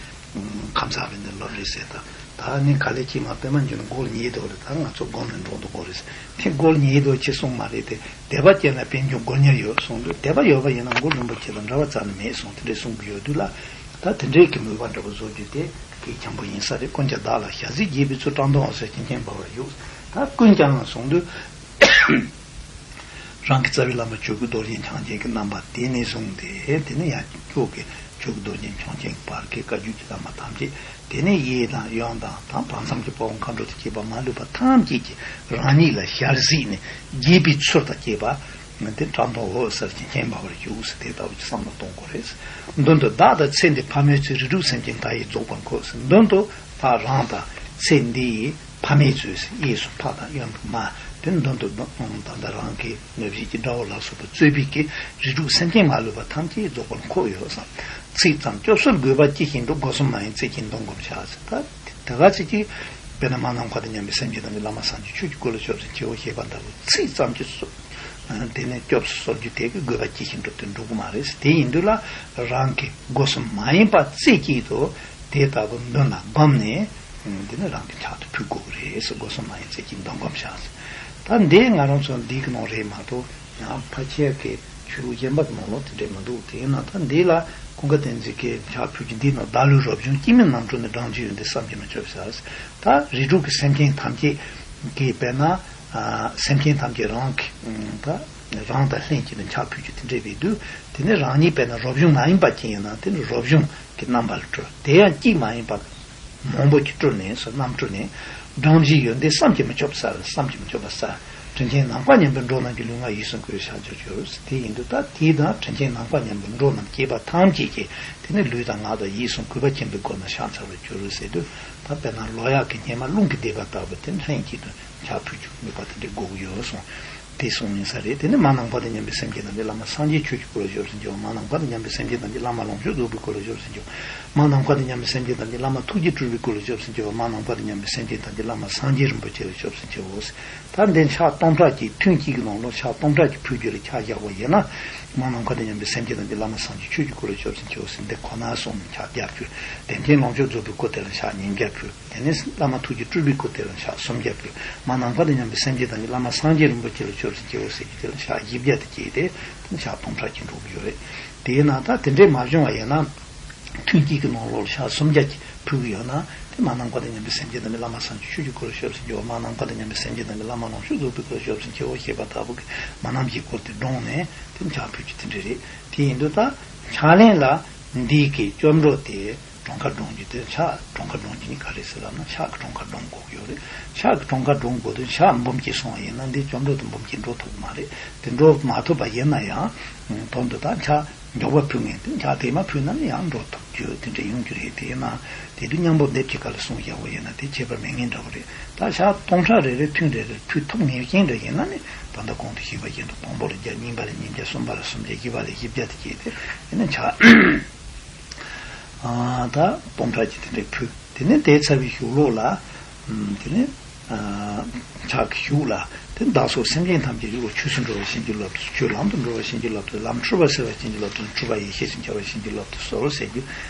ཁམས་ཚ་བའི་འདི་ལོ་རེད་ཟེར། ད་ད་ནི་ག་ལེ་གཅིག་མ་པདྨ་འབྱུང་གནས་སྒོ་ཉེ་དོ་རེད། ད་ང་ཚོ་སྒོམ་ལ་འགྲོ་འདུག་གོ་རེད་ཟེར། དེ་སྒོ་ཉེ་དོ་ཅི་གསུངས་མ་རེད་དེ། དད་པ་ཅན་ལ་པད་འབྱུང་སྒོ་ཉེར་ཡོད་གསུངས་འདུག་དད་པ་ཡོད་པ་ཡིན་ན་གུ་རུ་རིན་པོ་ཆེ་དང་འབྲལ་བ་རྩ་ནས་མེད་གསུངས་དེ་འདྲས་གསུང་གི་ཡོད་དུས་ལ། ད་དེ་འདྲས་ཀྱི་མོས་པ་འདྲ་པོ་བཟོ་རྒྱུ་དེ་གལ་ཆེན་པོ་ཡིན་ས་རེད། ཀུན་ཀྱང་བདག་ལ་ཞལ་གཟིགས་བགྱིས་པའི་ཚུལ། བཀྲག་མདངས་འོད་གསལ་སྤྱན་ཆེན་འབར་བར་བཞུགས། ད་ཀུན་ཀྱང་གསུངས་དུས། རང་གི་རྩ་བའི་བླ་མ་ཆོས་སྐུ་རྡོ་རྗེ་འཆང་ཆེན་གྱི་རྣམ་པ་དེ་ནས་བཟུང་སྟེ་དེ་ནས་ཡང་ཁྱོད་ཀྱི་ཆོས་སྐུ་རྡོ་རྗེ་འཆང་ཆེན་གྱི་བར་གྱི་བཀའ་བརྒྱུད་ཀྱི་བླ་མ་ཐམས་ཅད། དེ་ནས་གཡས་དང་གཡོན་དང་དང་བར་མཚམས་ཀྱི་དཔའ་བོ་མཁའ་འགྲོ་དང་བཅས་པ་མ་ལུས་པ་ཐམས་ཅད་ཀྱིས་རང་ཉིད་ལ་ཞལ་གཟིགས་ནས་དགྱེས་པའི་ཚུལ་དང་བཅས་པ། དེ་བཀྲག་མདངས་འོད་གསལ་གྱི་སྤྱན་འབར་བར་བཞུགས་ཟེར་དེ་ལྟ་བུ་ཀྱི་བསམ་བློ་གཏོང་དགོས་རེད། མདུན་དུ་བདག་དང་ཚེ་འདིའི་ཕ་མའི་ཚུལ། རིགས་དྲུག་སེམས་ཅན་མཐའ་ཡས་རྫོགས་པར་འཁོར་ཟེར། མདུན་དུ་ད་རང་དང་ཚེ་འདིའི་ཕ་མའི་ཚུལ་ཟེར། གཡས་སུ་ཕ་དང་གཡོན་དུ་མ། དེ་མདུན་དུ་ད་ལྟ་རང་གི་མོས་བྱེད་ཀྱི་དགྲ་བོ་ལ་སོགས་པ་གཙོས་པའི་གི་རིགས་དྲུག་སེམས་ཅན་མ་ལུས་པ་ཐམས་ཅད་རྫོགས་པར་འཁོར་ཡོད་བསམ། ཚིག་ཙམ་སྐྱོབ་སོལ་དགོས་པ་ཅི་ཞིག་འགྲོ། སྒོ་གསུམ་མ་ཡེངས་བརྩེ་ཆེན་གདུང་སྒོམ་བྱ་ཟེར། ད་དེ་ག་ཚིག་གཅིག་དཔེར་ན་མ་ནམ་མཁའ་དང་མཉམ་པའི་སེམས་ཅན་དང་ནི་བླ་མ་སངས་རྒྱས་ཆོས་ཀྱི་སྐུ་ལ་ཞབས་སུ་མཆིའོ་ཞེས་པ་ལྟ་བུ་ཚིག་ཙམ་གྱིས་སོ། དེ་ནས་སྐྱོབ་སོལ་རྒྱུ་དེ་གི་དགོས་པ་ཅི་ཞིག་འགྲོ་དེ་འགྲོ་གི་མ་རེད། དེ་ཡིན་དུས་ལ་རང་གི་སྒོ་གསུམ་མ་ཡེངས་པ་རྩེ་གཅིག་ཏུ་དེ་ལྟ་བུ་མདུན་ལ་བསྒོམས་ནས། འདི་ནི་རང་གི་ཕྱག་ཏུ་ཕུལ་དགོས་ཀྱི་རེད་ཟེར། སྒོ་གསུམ་མ་ཡེངས་བརྩེ་ཆེན་གདུང་སྒོམ་བྱ་ཟེར། ད་འདི་ང་རང་ཚོ་འདི་གི་ནང་རེད་མ་གཏོགས་ཡང་ཕལ་ཆེར་གྱི་ཆོས་ལུགས་གཞན་པ་གི་ནང་ལོགས་དེ་འདྲས་མི་འདུག་དེ་ཡིན་ན་ད་འདི་ལ་ཀུན་དགའ་བསྟན་འཛིན་གྱིས་ཕྱག་ཕུལ་གྱི་འདི་ནང་བདག་བློའི་རབ་བྱུང་སྐྱེ་མེད་རྣམ་གྲོལ་ནས། སྦྲང་རྩིའི་ཡོན་ཏན་བསམ་གྱིས་མི་ཁྱབ་བྱ་ཟེར། ད་རིགས་དྲུག་གི་སེམས་ཅན་ཐམས་ཅད་ཀྱི་དཔེར་ན། སེམས་ཅན་ཐམས་ཅད་རང་གི་ད་རང་དང་ལྷན་ཅིག་ཏུ་ཕྱག་ཕུལ་རྒྱུ་དེ་འདྲས་བས་དུས་དེ་ནི་རང་ཉིད་དཔེར་ན་རབ་བྱུང་མ་ཡིན་པ་ཅིག་ཡིན་ན་དེ་ནི་རབ་བྱུང་གི་རྣམ་པ་ལ་སྤྲུལ། དེ་ཡང་གཅིག་མ་ཡིན་པ་མང་པོ་ཅིག་སྤྲུལ་ནས་ཟེར། རྣམ་སྤྲུལ་ནས། སྦྲང་རྩིའི་ཡོན་ཏན་བསམ་གྱིས་མི་ཁྱབ་པ་བསགས། བསམ་གྱིས་མི་ཁྱབ་པ་བསགས། དྲིན་ཅན་ནམ་མཁའ་མཉམ་པའི་འགྲོ་རྣམས་ཀྱི་ལུས་ངག་ཡིད་གསུམ་ཀུན་ཕྱག་རྒྱར་གྱུར་ཟེར། དེ་ཡིན་དུས་ད་དེ་དང་དྲིན་ཅན་ནམ་མཁའ་མཉམ་པའི་འགྲོ་རྣམས་སྐྱེས་པ་ཐམས་ཅད་ཀྱིས་དེ་ནི་ལུས་དང་ངག་དང་ཡིད་གསུམ་གུས་པ་ཆེན་པོའི་སྒོ་ནས་ཕྱག་འཚལ་བར་གྱུར་ཟེར་དུས། ད་དཔེར་ན་ལོ་ཡག་གི་སྙེ་མ་རླུང་གིས་བདས་པ་ལྟ་བུ་དེ་ལྷན་ཅིག་ཏུ་ཕྱག་ཕུལ་རྒྱུ་མོས་པ་དེ་འདྲ་དགོས་ཀྱི་ཡོད་གསུངས། དེ་གསུངས་ཡིན་ས་རེད། དེ་ནི་མ་ནམ་མཁའ་དང་མཉམ་པའི་སེམས་ཅན་ཐམས་ཅད་བླ་མ་སངས་རྒྱས་ཆོས་ཀྱི་སྐུ་ལ་ཞབས་སུ་མཆིའོ། མ་ནམ་མཁའ་དང་མཉམ་པའི་སེམས་ཅན་ཐམས་ཅད་བླ་མ་ལོངས་སྤྱོད་རྫོགས་པའི་སྐུ་ལ་ཞབས་སུ་མཆིའོ། མ་ནམ་མཁའ་དང་མཉམ་པའི་སེམས་ཅན་ཐམས་ཅད་བླ་མ་ཐུགས་རྗེ་སྤྲུལ་པའི་སྐུ་ལ་ཞབས་སུ་མཆིའོ། མ་ནམ་མཁའ་དང་མཉམ་པའི་སེམས་ཅན་ཐམས་ཅད་བླ་མ་སངས་རྒྱས་རིན་པོ་ཆེ་ལ་ཞབས་སུ་མཆིའོ། ད་འདི་ཕྱག་སྟོང་ཕྲག་གཅིག་ཐུན་གཅིག་གི་ནང་ལོགས་ཕྱག་སྟོང་ཕྲག་གཅིག་ཕུལ་རྒྱུ་ལ་ཆ་བཞག་པ་ཡིན་ན། མ་ནམ་མཁའ་དང་མཉམ་པའི་སེམས་ཅན་ཐམས་ཅད་བླ་མ་སངས་རྒྱས་ཆོས་ཀྱི་སྐུ་ལ་ཞབས་སུ་མཆིའོ་ཟེར་འདི་ཁོ་ན་གསུངས་ནས་ཕྱག་བརྒྱ་ཕུལ། དེ་ནས་ལོངས་སྤྱོད་རྫོགས་པའི་སྐུ་དེ་ལ་ཕྱག་ཉིས་བརྒྱ་ཕུལ། དེ་ནས་བླ་མ་ཐུགས་རྗེ་སྤྲུལ་པའི་སྐུ་དེ་ལ་ཕྱག་སུམ་བརྒྱ་ཕུལ། མ་ནམ་མཁའ་དང་མཉམ་པའི་སེམས་ཅན་ཐམས་ཅད་བླ་མ་སངས་རྒྱས་རིན་པོ་ཆེ་ལ་ཞབས་སུ་མཆིའོ་ཟེར་གྱི་དེ་ལ་ཕྱག་བཞི་བརྒྱ་དེ་བྱས་ཏེ་དེ་ནས་ཕྱག་སྟོང་ཕྲག་གཅིག་འགྲོ་གི་ཡོད་རེད། དེས་ན་ད་དེ་འདྲས་མ་བྱུང་བ་ཡིན་ན། ཐུན་གཅིག་གི་ནང་ལོགས་ལ་ཕྱག་སུམ་བརྒྱ་གཅིག་ཕུལ་གྱི་ཡོད་ན་དེ་མ་ནམ་མཁའ་དང་མཉམ་པའི་སེམས་ཅན་ཐམས་ཅད་བླ་མ་སངས་རྒྱས་ཆོས་ཀྱི་སྐུ་ལ་ཞབས་སུ་མཆིའོ། མ་ནམ་མཁའ་དང་མཉམ་པའི་སེམས་ཅན་ཐམས་ཅད་བླ་མ་ལོངས་སྤྱོད་རྫོགས་པའི་སྐུ་ལ་ཞབས་སུ་མཆིའོ་ཞེས་པ་ལྟ་བུ་གི་མ་ནམ་གྱི་སྐོར་དེ་བགྲངས་ནས་དེ་ཕྱག་ཕུལ་རྒྱུ་དེ་འདྲས་རེད། དེ་ཡིན་དུས་ད་ཕྱག་ལེན་ལ། འདི་གི་སྐྱབས་འགྲོ་དེ་གྲངས་ཀ་སྒྲོམ་རྒྱུ་དེ་ཕྱག་གྲངས་ཀ་སྒྲོམ་རྒྱུ་ནི་ག་རེ་ཟེར་ལབ་ན། ཕྱག་གི་གྲངས་ཀ་སྒྲོམ་དགོས་ཀྱི་ཡོད་རེད། ཕྱག་གི་གྲངས་ཀ་སྒྲོམ་དགོས་དུས་ཕྱག་འབུམ་གྱིས་སོང་བ་ཡིན་ན་འདི་སྐྱབས་འགྲོ་དེ་འབུམ་གྱིས་འགྲོ་ཐུབ་མ་རེད། དེ་འགྲོ་མ་ཐུབ་པ་ཡིན་ན་ཡང་དོན་དུ་ད་ཕྱག་མགྱོགས་པ་ཕུལ་ངེས་དེ། ཕྱག་དེ་མ་ཕུལ་ན་ནི་ཡང་འགྲོ་ཐུབ་རྒྱུ་དེ་འདྲ་ཡོང་རྒྱུ་རེད། དེ་ཡིན་ན་དེ་དུས་མཉམ་པོ་སྡེབ་ཀྱི་ག་ལ་གསུང་བཞག་པ་ཡིན་ན་དེ་ཁྱད་པར་མེད་ངེས་འདྲ་བོ་རེད། ད་ཕྱག་སྟོང་ཕྲག་རེ་རེ་ཐུན་རེ་རེ་ཕུལ་ཐུབ་ངེས་ཅན་འདྲ་ཡིན་ན་ནི་ད་ལྟ་གོང་དུ་ཞུས་པ་བཞིན་དུ་དང་པོ་ལ་བརྒྱ། གཉིས་པ་ལ་ཉིས་བརྒྱ། གསུམ་པ་ལ་སུམ་བརྒྱ། བཞི་པ་ལ་བཞི་བརྒྱ་དེ་བྱས་ཏེ་དེ་ནི་ཕྱག་ཨ། ད་སྟོང་ཕྲག་གཅིག་དེ་འདྲའི་ཕུལ། དེ་ནས་དེ་ཚར་བའི་གཞུག་ལོགས་ལ། ཨམ། དེ་ནས་ཨ། ཕྱག་གི་གཞུག་ལ་དེ་བདག་སོགས་སེམས་ཅན་ཐམས་ཅད་ཀྱི་བློ་ཆོས་སུ་འགྲོ་བར་བྱིན་གྱིས་བརླབ་ཏུ། ཆོས་ལམ་དུ་འགྲོ་བར་བྱིན་གྱིས་བརླབ་ཏུ། ལམ་འཁྲུལ་པ་སེལ་བར་བྱིན་གྱིས་བརླབ་ཏུ། འཁྲུལ་པ་ཡེ་ཤེས་སུ་འཆར་བར་བྱིན་གྱིས་བརླབ་ཏུ་གསོལ་ཟེར་རྒྱུ་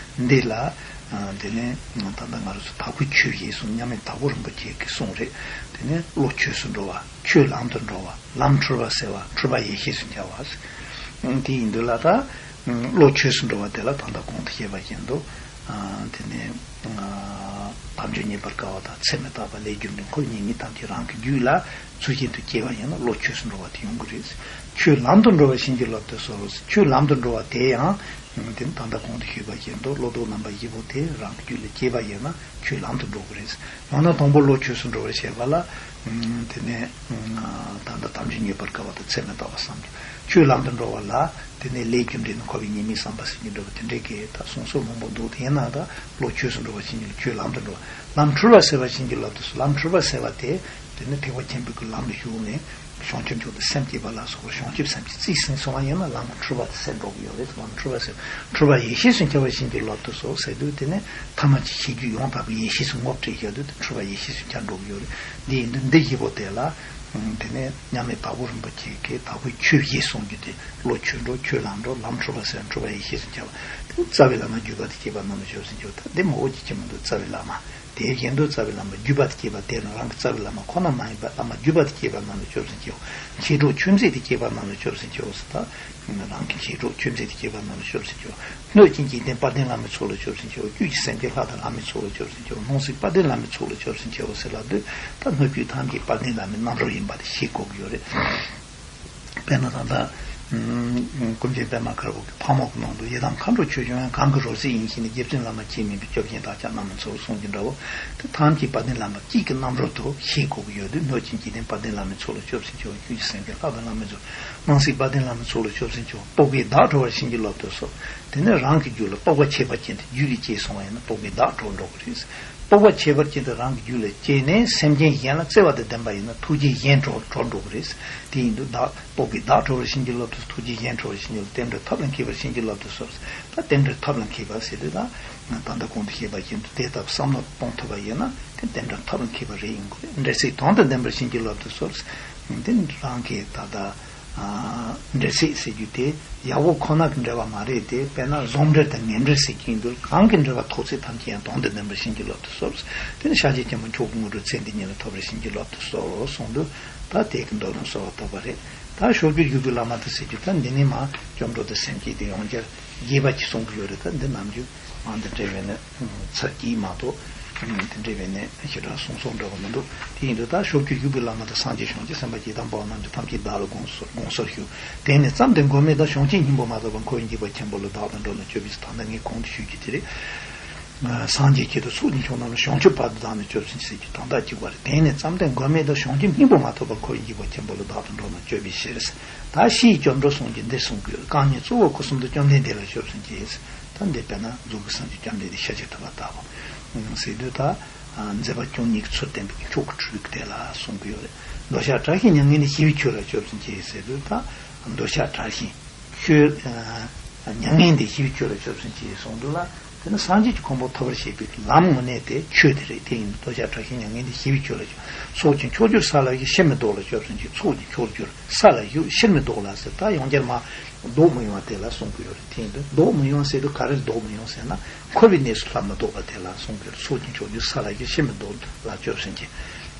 འདི་ལ། ཨ། དེ་ནས་ད་ལྟ་ང་རང་ཚོ་དྭགས་པོའི་ཆོས་ཞེས་གསུངས། མཉམ་མེད་དྭགས་པོ་རིན་པོ་ཆེ་གིས་གསུངས་རེད། དེ་ནས་བློ་ཆོས་སུ་འགྲོ་བ། ཆོས་ལམ་དུ་འགྲོ་བ། ལམ་འཁྲུལ་པ་སེལ་བ། འཁྲུལ་པ་ཡེ་ཤེས་སུ་འཆར་བ། དེ་ཡིན་དུས་ལ་ད་བློ་ཆོས་སུ་འགྲོ་བ་དེ་ལ་ད་ལྟ་གོང་དུ་བཤད་པ་བཞིན་དུ། ཨ། དེ་ནས་ཨ། དལ་འབྱོར་མྱེད་པར་དཀའ་བ་དང་། ཚད་མེད་རྟག་པ། ལས་རྒྱུ་འབྲས། འཁོར་བའི་ཉེས་དམིགས་ཐམས་ཅད་རང་གི་རྒྱུད་ལ་ཚུལ་བཞིན་དུ་སྐྱེས་པ་ཡིན་ན་བློ་ཆོས་སུ་འགྲོ་བ་དེ་ཡོང་གི་རེད། ཆོས་ལམ་དུ་འགྲོ་བར་བྱིན་གྱིས་བརླབ་ཏུ་གསོལ། ཆོས་ལམ་དུ་འགྲོ་བ་དེ་ཡང་དེ་ནི་ད་ལྟ་གོང་དུ་ཞུས་པ་བཞིན་དུ་བློ་ལྡོག་རྣམ་པ་བཞི་པོ་དེ་རང་གི་རྒྱུད་ལ་སྐྱེས་པ་ཡིན་ན་ཆོས་ལམ་དུ་འགྲོ་གི་རེད། ཡང་ན་དང་པོ་བློ་ཆོས་སུ་འགྲོ་བར་བྱེད་པ་ལ། དེ་ནས་ད་ལྟ་དལ་འབྱོར་མྱེད་པར་དཀའ་བ་དང་། ཚད་མེད་རྟག་པ་བསམ་གྱིས། ཆོས་ལམ་དུ་འགྲོ་བ་ལ་དེ་ནས་ལས་རྒྱུ་འབྲས་དང་། འཁོར་བའི་ཉེས་དམིགས་བསམ་པ་ཟེར་གྱི་འདྲ་བོ་དེ་འདྲའི་གི་ད་གསུང་སྲོལ་མང་པོ་འདུག་དེ་ཡིན་ན་ད་བློ་ཆོས་སུ་འགྲོ་བར་བྱིན་གྱིས། ཆོས་ལམ་དུ་འགྲོ་བ། ལམ་འཁྲུལ་པ་སེལ་བར་བྱིན་གྱིས་བརླབ་ཏུ་གསོལ། ལམ་འཁྲུལ་པ་སེལ་བ་དེ་དེ་ནི་ཐེག་པ་ཆེན་པོའི་གི་ལམ་ལ་ཞུགས་ནས། བྱང་ཆུབ་མཆོག་ཏུ་སེམས་བསྐྱེད་པ་ལ་སོགས་པ་བྱང་ཆུབ་སེམས་ཀྱིས་རྩིས་ཟིན་སོང་བ་ཡིན་ན་ལམ་གྱི་འཁྲུལ་པ་དེ་སེལ་འགྲོ་གི་ཡོད་རེད། ལམ་འཁྲུལ་པ་སེལ། འཁྲུལ་པ་ཡེ་ཤེས་སུ་འཆར་བར་བྱིན་གྱིས་བརླབ་ཏུ་གསོལ་ཟེར་དུས་དེ་ནི་ཐ་མལ་གྱི་ཤེས་རྒྱུད་ཡོངས་དག་པའི་ཡེ་ཤེས་སུ་ངོ་སྤྲད་བཞག་དུས་དེ་འཁྲུལ་པ་ཡེ་ཤེས་སུ་འཆར་འགྲོ་གི་ཡོད་རེད། འདི་ཡིན་དུས་འདི་བཞི་པོ་དེ་ལ། དེ་ནི་མཉམ་མེད་དྭགས་པོ་རིན་པོ་ཆེ་གིས་དྭགས་པོའི་ཆོས་བཞི་གསུང་རྒྱུ་དེ་བློ་ཆོས་འགྲོ། ཆོས་ལམ་འགྲོ། ལམ་འཁྲུལ་པ་སེལ། འཁྲུལ་པ་ཡེ་ཤེས་སུ་འཆར་བ། དེ་རྩ་བའི་བླ་མ་བརྒྱུད་པ་དང་བཅས་པ་རྣམས་ལ་སྐྱབས་སུ་མཆིའོ། ད་འདི་མང་པོ་ཅིག་ཅི་མི་འདུག་རྩ་བའི་བླ་མ། དེ་བཞིན་དུ་རྩ་བའི་བླ་མ་བརྒྱུད་པ་དང་བཅས་པ། དེ་ནི་རང་གི་རྩ་བའི་བླ་མ་ཁོ་ན་མ་ཡིན་པ་བླ་མ་བརྒྱུད་པ་དང་བཅས་པ་རྣམས་ལ་སྐྱབས་སུ་མཆིའོ། མཆེད་གྲོགས་ཆོས་མཛད་དང་བཅས་པ་རྣམས་ལ་སྐྱབས་སུ་མཆིའོ་ཟེར། ད་རང་གི་མཆེད་གྲོགས་ཆོས་མཛད་དང་བཅས་པ་རྣམས་ལ་སྐྱབས་སུ་མཆིའོ། སྣོད་ཀྱི་འཇིག་རྟེན་དཔལ་ལྡན་བླ་མའི་ཚོགས་ལ་སྐྱབས་སུ་མཆིའོ། བཅུད་ཀྱི་སེམས་ཅན་ལྷ་དང་ལྷ་མོའི་ཚོགས་ལ་སྐྱབས་སུ་མཆིའོ། སྣང་སྲིད་དཔལ་ལྡན་བླ་མའི་ཚོགས་ལ་སྐྱབས་སུ་མཆིའོ་ཟེར་ལབ་དུས་ད་སྣོད་བཅུད་ཐམས་ཅད་དཔལ་ལྡན་བླ་མའི་རྣམ་རོལ་ཡིན་པ་དེ་ཤེས་དགོས་ཀྱི་ཡོད་རེད། དཔེར་ན་ད་ལྟ་ཀུན་མཁྱེན་པདྨ་དཀར་པོ་གི་ཕག་མོ་གི་ནང་དུ། ཡི་དམ་མཁའ་འགྲོ་ཆོས་སྐྱོང་ཡང་། གང་གི་རོལ་རྩེད་ཡིན་ཞེས་ནས། རྗེ་བཙུན་བླ་མ་ཁྱེད་མིན་པའི། སྐྱོབ་མཁན་བདག་ཅག་རྣམས་ལ་མཚོན། གསུང་རྒྱུ་འདྲ་བོ་དེ་ཐམས་ཅད་དཔལ་ལྡན་བླ་མ་གཅིག་གི་རྣམ་རོལ་དུ་ཤེས་དགོས་ཀྱི་ཡོད་དུས། སྣོད་ཀྱི་འཇིག་རྟེན་དཔལ་ལྡན་བླ་མའི་ཚོགས་ལ་སྐྱབས་སུ་མཆིའོ། བཅུད་ཀྱི་སེམས་ཅན་ལྷ་དང་ལྷ་མོའི་ཚོགས། སྣང་སྲིད་དཔལ་ལྡན་བླ་མའི་ཚོགས་ལ་སྐྱབས་སུ་མཆིའོ། རྟོག་པས་བདག་གྲོལ་བར་བྱིན་གྱིས་བརླབ་ཏུ་གསོལ། དེ་ནས་རང་གི་རྒྱུད་ལ་རྟོག་པ་ཁྱད་པར་ཅན་དེ་རྒྱུད་ལ་སྐྱེས་སོང་བ་ཡིན་ན་རྟོག་པས་བདག་གྲོལ་འགྲོ་གི་རེད། རྟོག་པ་ཁྱད་པར་ཅན་དེ་རང་གི་རྒྱུད་ལ་སྐྱེས་ནས་སེམས་ཅན་གཞན་ལ་བརྩེ་བ་དང་ལྡན་པ་ཡིན་ན་ཐུགས་རྗེ་གཞན་གྲོལ་གྲོལ་འགྲོ་གི་རེད། དེ་ཡིན་དུས་བདག་རྟོག་པས་བདག་གྲོལ་བར་བྱིན་གྱིས་བརླབ་ཏུ། ཐུགས་རྗེ་གཞན་གྲོལ་བར་བྱིན་གྱིས་བརླབ། རྟེན་འབྲེལ་ཐབས་ལ་མཁས་པར་བྱིན་གྱིས་བརླབ་ཏུ་གསོལ། ད་རྟེན་འབྲེལ་ཐབས་ལ་མཁས་པ་ཟེར་དུས་ད་ད་ལྟ་གོང་དུ་བཤད་པ་བཞིན་དུ་དེ་ལྟར་བསམ་བློ་གཏོང་ཐུབ་པ་ཡིན་ན་དེ་རྟེན་འབྲེལ་ཐབས་ལ་མཁས་པ་རེད་ཡིན་དགོས་རེད། འབྲེལ་ཚིག་དོན་དང་ལྡན་པར་བྱིན་གྱིས་བརླབ་ཏུ་གསོལ། དེ་རང་གི་ད་ལྟ། ཨ། འབྲེལ་ཚིག་ཟེར་རྒྱུ་དེ་ཡག་པོ་ཁོ་ན་གི་འབྲེལ་བ་མ་རེད་དེ། དཔེར་ན་བཟང་འབྲེལ་དང་ངན་འབྲེལ་ཟེར་གྱི་ཡིན་དུས་གང་གི་འབྲེལ་བ་ཐོགས་ཚད་ཐམས་ཅད་ཡང་དོན་དང་ལྡན་པར་བྱིན་གྱིས་བརླབ་ཏུ་གསོལ། དེ་ནི་ཤཱཀྱའི་སྐྱེས་བུ་མཆོག་གི་དངོས་གྲུབ་ཚེ་འདིའི་ཉིད་ལ་ཐོབ་པར་བྱིན་གྱིས་བརླབ་ཏུ་གསོལ་གསུངས་དུས་ད་དེ་གི་མདོ་ལུང་གསོལ་བ་བཏབ་པ་རེད། ད་ཕྱོགས་བཅུར་བཞུགས་པའི་བླ་མ་དང་ཟེར་རྒྱུ་ད་འདི་ནི་མ་སྐྱབས་འགྲོ་དང་སེམས་བསྐྱེད་དེ་ཡང་བསྐྱར་རྒྱས་པ་ཅིག་གསུང་གི་ཡོད་རེད། ད་འདི་ནམ་རྒྱུན་མང་དུ་འགྲེལ་བས་ནི། ཚར་གྱིས་མ་གཏོགས། དེ་འདྲ་བས་ནས་ཞེ་དྲག་གསུང་སོགས་འདྲ་བ་མི་འདུག་དེ་ཡིན་དུས་ད་ཕྱོགས་བཅུར་བཞུགས་པའི་བླ་མ་དང་། སངས་རྒྱས་བྱང་ཆུབ་སེམས་དཔའ་ཡི་དམ་དཔའ་བོ་རྣམས་ཀྱིས་ཐམས་ཅད་བདག་ལ་དགོངས་སོ་དགོངས་སོར་ཞུ། དེང་ནས་བརྩམས་ཏེ་མགོན་མེད་དང་། བྱང་ཆུབ་སྙིང་པོ་མ་ཐོབ་པར། འཁོར་བའི་འཇིགས་པ་ཆེན་པོ་ལས། བདག་དང་འགྲོགས་ན་སྐྱོབ་པའི་ཚུལ། ད་ལྟ་ངས་གོང་དུ་ཞུས་རྒྱུ་དེ་རེད། སངས་རྒྱས་ཀྱི་དུས་ཚོགས་ཀྱི་མཆོག་རྣམས་ལ། བྱང་ཆུབ་བར་དུ་བདག་ནི་སྐྱོབ་ཟིན་ཟེར་གྱི་དོན་དག་གཅིག་པ་རེད། དེང་ནས་བརྩམས་ཏེ་མགོན་མེད་དང་། བྱང་ཆུབ་སྙིང་པོ་མ་ཐོབ་པར། འཁོར་བའི་འཇིགས་པ་ཆེན་པོ་ལས། བདག་དང་འགྲོགས་ན་སྐྱོབ་པའི་ཕྱིར། ད་ཕྱིའི་སྐྱབས་འགྲོ་གསུང་རྒྱུ་འདི་གསུང་གི་ཡོད། རྐང་གཉིས་གཙོ་བོ་སྐུ་གསུམ་དུ། བཅོམ་ལྡན་འདས་ལ་སྐྱབས་སུ་མཆི། ད་འདི་དཔེར་ན་རྫོགས་པའི་སངས་རྒྱས་བཅོམ་ལྡན་འདས་ཤཱཀྱ་ཐུབ་པ་ལྟ་བུ་ཟེར་དུས་ད་མཛད་པ་བཅུ་གཉིས་ཀྱི་ཚུལ་བསྟན་པའི་མཆོག་གི་སྤྲུལ་སྐུ་དེ་ལ་གསུང་གི་ཡོད་རེད། འདོད་ཆགས་བྲལ་ཞིང་མྱ་ངན་ལས་ཞི་བའི་ཆོས་ལ་སྐྱབས་སུ་མཆི་ཟེར་དུས་ད་འདོད་ཆགས་བྲལ་ཞིང་ཆོས། མྱ་ངན་འདས་ཞི་བའི་ཆོས་ལ་སྐྱབས་སུ་མཆི་གསུངས་འདུག་ལ། དེ་ནི་སངས་རྒྱས་ཀྱི་གོ་འཕང་ཐོབ་པར་བྱེད་པའི་ལམ་དངོས་གནས་དེ་ཆོས་དེ་རེད། དེ་ཡིན་དུས་འདོད་ཆགས་བྲལ་ཞིང་མྱ་ངན་འདས་ཞི་བའི་ཆོས་ལ་སྐྱབས། ཚོགས་ཀྱི་མཆོག་གྱུར་ས་ལ་བཞུགས། ཕྱིར་མི་ལྡོག་ལ་སྐྱབས་སུ་མཆི། ཚོགས་ཀྱི་མཆོག་གྱུར་ས་ལ་བཞུགས། ཕྱིར་མི་ལྡོག་ལ་ཟེར་ད་ཡང་བསྐྱར་མ་ལྡོག་མི་ཡོང་བ་དེ་ལ་གསུང་གི་ཡོད་རེད། དེ་ཡིན་དུས་ལྡོག་མི་ཡོང་ཟེར་དུས་ག་རེ་ལྡོག་མི་ཡོང་ཟེར་ན། འཁོར་བའི་གནས་སུ་སླར་མི་ལྡོག་པ་དེ་ལ་གསུང་གི་ཡོད་རེད། ཚོགས་ཀྱི་མཆོག་གྱུར་ས་ལ་བཞུགས། ཕྱིར་མི་ལྡོག་ལ་སྐྱབས་སུ་མཆི།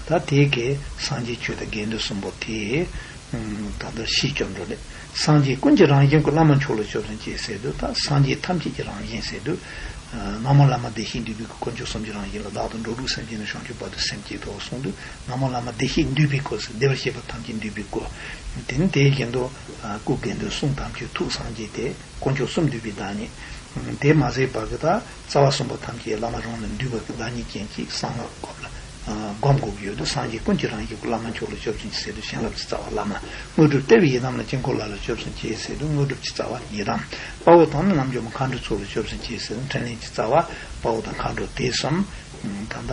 ད་དེ་གའི་སངས་རྒྱས་ཆོས་དང་དགེ་འདུན་གསུམ་པོ་དེ། ད་ལྟ་ཕྱིའི་སྐྱབས་འགྲོ་ནི། སངས་རྒྱས་ཀུན་གྱི་རང་བཞིན་སྐུ། བླ་མ་མཆོག་ལ་སྐྱབས་སུ་མཆི་ཟེར་དུས་ད་སངས་རྒྱས་ཐམས་ཅད་ཀྱི་རང་བཞིན་ཟེར་དུས། ན་མོ་བླ་མ་བདེ་གཤེགས་འདུས་པའི་སྐུ། དཀོན་མཆོག་གསུམ་གྱི་རང་བཞིན་ལ། བདག་དང་འགྲོགས་དྲུག་སེམས་ཅན་ནི། བྱང་ཆུབ་བར་དུ་སེམས་བསྐྱེད་དོ་གསུངས་དུས་ན་མོ་བླ་མ་བདེ་གཤེགས་འདུས་པའི་སྐུ་ཟེར། བདེ་བར་གཤེགས་པ་ཐམས་ཅད་འདུས་པའི་སྐུ། དེ་ནི་དེ་བཞིན་དུ་སྐུ་དགེ་འདུན་གསུམ་དམ་ཆོས་ཐུགས་སངས་རྒྱས་ཏེ། དཀོན་མཆོག་གསུམ་འདུས་པའི་བདག་ཉིད། དེ་མ་ཟད་པ་གི་ད་རྩ་བ་གསུམ་པོ་ཐམས་ཅད་བླ་མ་རང་ལས་འདུས་པ་གི་བདག་ཉིད་ཅན་གྱི་གསང་སྔགས་སྒོམ་ལ་སྒོམ་དགོས་ཀྱི་ཡོད་དུས། སངས་རྒྱས་ཀུན་གྱི་རང་བཞིན་གྱི་བླ་མ་མཆོག་ལ་སྐྱབས་སུ་མཆི་ཟེར་དུས། བྱིན་རླབས་ཀྱི་རྩ་བ་བླ་མ། དངོས་གྲུབ་སྟེར་བའི་ཡི་དམ་ལ་དཀྱིལ་འཁོར་ལྷ་ལ་སྐྱབས་སུ་མཆི་ཟེར་དུས། དངོས་གྲུབ་ཀྱི་རྩ་བ་ཡི་དམ། དཔའ་བོ་དང་ནི་རྣལ་འབྱོར་མ། མཁའ་འགྲོའི་ཚོགས་ལ་སྐྱབས་སུ་མཆི་ཟེར་དུས། འཕྲིན་ལས་ཀྱི་རྩ་བ་དཔའ་བོ་དང་མཁའ་འགྲོ་དེ་གསུམ། ད་ལྟ་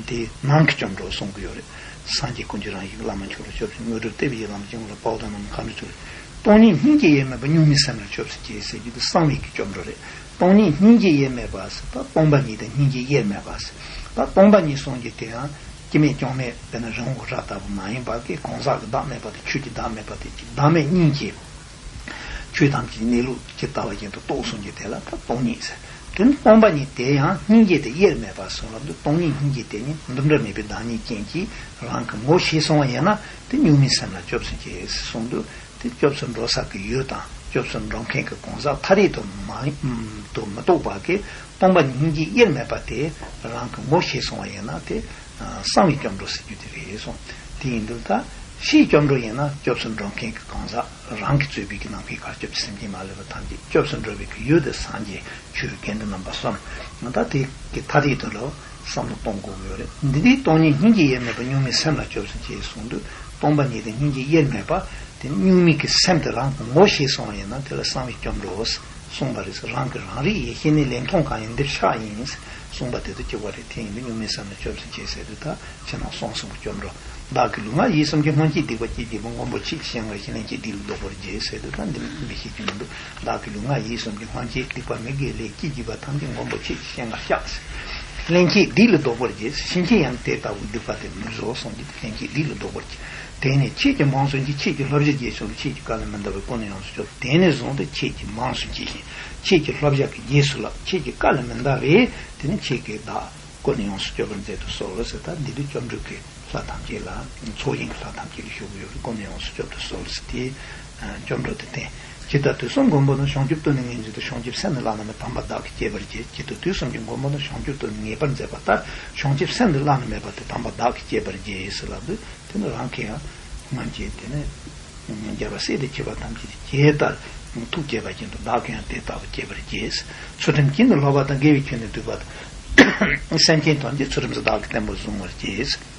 དེ་ནང་གི་སྐྱབས་འགྲོ་གསུང་གི་ཡོད་རེད། སངས་རྒྱས་ཀུན་གྱི་རང་བཞིན་གྱི་བླ་མ་མཆོག་ལ་སྐྱབས་སུ། དངོས་གྲུབ་སྟེར་བའི་ཡི་དམ་ལ་དཀྱིལ་འཁོར་ལྷ། དཔའ་བོ་དང་ནི་མཁའ་འགྲོའི་ཚོགས། སྟོང་ཉིད་སྙིང་རྗེ་དབྱེར་མེད་པ། གཉུག་མའི་སེམས་ལ་སྐྱབས་སུ་མཆི་ཟེར་རྒྱུ་དེ་གསང་བའི་གི་སྐྱབས་འགྲོ་རེད། སྟོང་ཉིད་སྙིང་རྗེ་དབྱེར་མེད་པ་ཟེར། ད་སྟོང་པ་ཉིད་དང་སྙིང་རྗེ་དབྱེར་མེད་པ་ཟེར། ད་སྟོང་པ་ཉིད་གསུང་རྒྱུ་དེ་ཡང་སྐྱེ་མེད་སྐྱོང་མེད་དཔེར་ན་རི་བོང་གི་རྭ་ལྟ་བུ་མ་ཡིན་པ་གི། གང་ཟག་གི་བདག་མེད་པ་དང་ཆོས་ཀྱི་བདག་མེད་པ་དེ་གཅིག། བདག་མེད་གཉིས་ཀྱི་ཆོས་ཐམས་ཅད་གནས་ལུགས་ཇི་ལྟ་བ་བཞིན་དུ་རྟོགས་གསུང་རྒྱུ་དེ་ལ་ད་སྟོང་ཉིད་ཟེར། དེ་ནི་སྟོང་པ་ཉིད་དེ་ཡང་སྙིང་རྗེ་དེ་དབྱེར་མེད་པ་གསུངས་ལ། འདི་སྟོང་ཉིད་སྙིང་རྗེ་དེ་ཉིད་འདུ་འབྲལ་མེད་པའི་བདག་ཉིད་ཅན་གྱིས་རང་གི་ངོ་ཤེས་སོང་བ་ཡིན་ན། དེ་གཉུག་མའི་སེམས་ལ་སྐྱབས་སུ་མཆི་གསུངས་དུས། དེ་སྐྱབས་སུ་འགྲོ་ས་གི་ཡུལ་དང་སྐྱབས་སུ་འགྲོ་མཁན་གྱི་གང་ཟག་ཐ་དད་དུ་མ་དུ་མི་རྟོགས་པ་གི་སྟོང་པ་ཉིད་སྙིང་རྗེ་དབྱེར་མེད་པ་དེ་རང་གི་ངོ་ཤེས་སོང་བ་ཡིན་ན། དེ་གསང་བའི་སྐྱབས་འགྲོ་ཟེར་རྒྱུ་དེ་རེད་གསུངས། དེ་ཡིན་དུས་ད་ཕྱིའི་སྐྱབས་འགྲོ་ཡིན་ན་སྐྱབས་སུ་འགྲོ་མཁན་གྱི་གང་ཟག་རང་གིས་གཙོས་པའི་གི་ནམ་མཁའི་གར་ཁྱབ་ཀྱི་སེམས་ཅན་མ་ལུས་པ་ཐམས་ཅད། སྐྱབས་སུ་འགྲོ་བའི་གི་ཡུལ་དེ་སངས་རྒྱས་ཆོས་དགེ་འདུན་རྣམ་པ་གསུམ། ད་དེ་གི་ཐ་དད་དུ་ལ་བསམ་བློ་གཏོང་དགོས་ཀྱི་ཡོད་རེད། འདི་དུས་སྟོང་ཉིད་སྙིང་རྗེ་དབྱེར་མེད་པ། གཉུག་མའི་སེམས་ལ་སྐྱབས་སུ་མཆི་གསུངས་དུས། སྟོང་པ་ཉིད་དེ་སྙིང་རྗེ་དབྱེར་མེད་པ་དེ་ནི་གཉུག་མའི་གི་སེམས་དེ་རང་གི་ངོ་ཤེས་སོང་བ་ཡིན་ན། དེ་ལ་གསང་བའི་སྐྱབས་འགྲོ་གསུངས་པ་རེད། རང་གི་རང་རིག་ཡེ་ཤེས་ནི། ལེགས་མཐོང་གང་ཡིན་འདིར་གཤེགས་ཡིན་གསུངས་པ་དེ་དང་གཅིག་པ་རེད། དེ་ཡིན་དུས་གཉུག་མའི་སེམས་ལ་སྐྱབས་སུ་མཆི་ཟེར་དུས་ད་ཕྱི་ནང་གསང་གསུམ་གྱི་སྐྱབས་འགྲོ། བདག་གི་ལུས་ངག་ཡིད་གསུམ་གྱི། སྔོན་སྐྱེས་སྡིག་པ་བསྐྱེད་བགྱིས་པ། མགོན་པོ་ཁྱེད་ཀྱི་སྤྱན་སྔར་གཤེགས། ལན་གཅིག་སྡིག་ལས་ལྡོག་པར་བགྱི་ཟེར་དུས་ད་འདི་མི་ཤེས་རྒྱུ་མི་འདུག་བདག་གི་ལུས་ངག་ཡིད་གསུམ་གྱི། སྔོན་སྐྱེས་སྡིག་པ་མི་དགེ་ལས་བསྐྱེད་བགྱིས་པ་ཐམས་ཅད། མགོན་པོ་ཁྱེད་ཀྱི་སྤྱན་སྔར་གཤེགས། ལན་གཅིག་སྡིག་ལས་ལྡོག་པར་བགྱི། ཕྱིན་ཆད་ཡང་དེ་ལྟ་བུའི་སྡིག་པ་དེ་མི་བཟོ་གསུངས་ཀྱི། ལན་གཅིག་སྡིག་ལས་ལྡོག་པར་བགྱི། དེང་ནས་ཁྱེད་ཀྱི་མང་གསུང་གྱིས། ཁྱེད་ཀྱི་བསླབ་བྱ་རྗེས་སུ་ལ། ཁྱེད་ཀྱི་བཀའ་ལས་མི་འདའ་བར། ཀུན་ནས་ཡོངས་སུ་སྐྱོབ། དེང་ནས་བཟུང་སྟེ་ཁྱེད་ཀྱི་མང་གསུང་གྱིས་ཤིག་ཁྱེད་ཀྱི་བསླབ་བྱ་གི་རྗེས་སུ་ལ། ཁྱེད་ཀྱི་བཀའ་ལས་མི་འདའ་བས། དེ་ནི་ཁྱེད་ཀྱི་བདག་ཀུན་ནས་ཡོངས་སུ་སྐྱོབ་པར་མཛད་དུ་གསོལ་ཟེར། ད་འདི་དུས་སྐྱབས་འགྲོ་གི་ལྷ་ཐམས་ཅད་ལ། ཚོགས་ཞིང་གི་ལྷ་ཐམས་ཅད་ལ་ཞུ་གི་ཡོད་རེད། ཀུན་ནས་ཡོངས་སུ་སྐྱོབ་ཏུ་གསོལ་ཟེར་དེ་སྐྱབས་འགྲོ་དེ་བསྟན། ཇི་ལྟར་དུས་གསུམ་མགོན་པོ་དང་། བྱང་ཆུབ་ཏུ་ནི་ངེས་འཛིན་ཏོ། བྱང་ཆུབ་སེམས་ནི་བླ་ན་མེད། དམ་པ་བདག་གིས་བསྐྱེད་པར་བགྱི། ཇི་ལྟར་དུས་གསུམ་གྱི་མགོན་པོ་དང་། བྱང་ཆུབ་ཏུ་ནི་ངེས་པར་མཛད་པ་ལྟར། བྱང་ཆུབ་སེམས་ནི་བླ་ན་མེད་པ་དེ། དམ་པ་བདག་གིས་བསྐྱེད་པར་བགྱི་ཟེར་ལབ་དུས། དེ་ནི་རང་གིས་ཡང་སྔོན་གྱི་དེ་ནི་རྒྱལ་བ་སྲས་དང་བཅས་པ་ཐམས་ཅད་ཇི་ལྟར་ཐུགས་བསྐྱེད་པ་བཞིན་དུ་བདག་གིས་ཡང་དེ་ལྟ་བུ་བསྐྱེད་པར་བགྱི། ཚུལ་ཁྲིམས་ཀྱིས་ནི་བསླབ་པ་དང་། དགེ་བའི་ཆོས་ནི་བསྡུས་པ་དང་། སེམས་ཅན་ཐམས་ཅད་ཚུལ་ཁྲིམས་སུ་བདག་གིས་བརྟན་པོར་བཟུང་བར་བགྱི།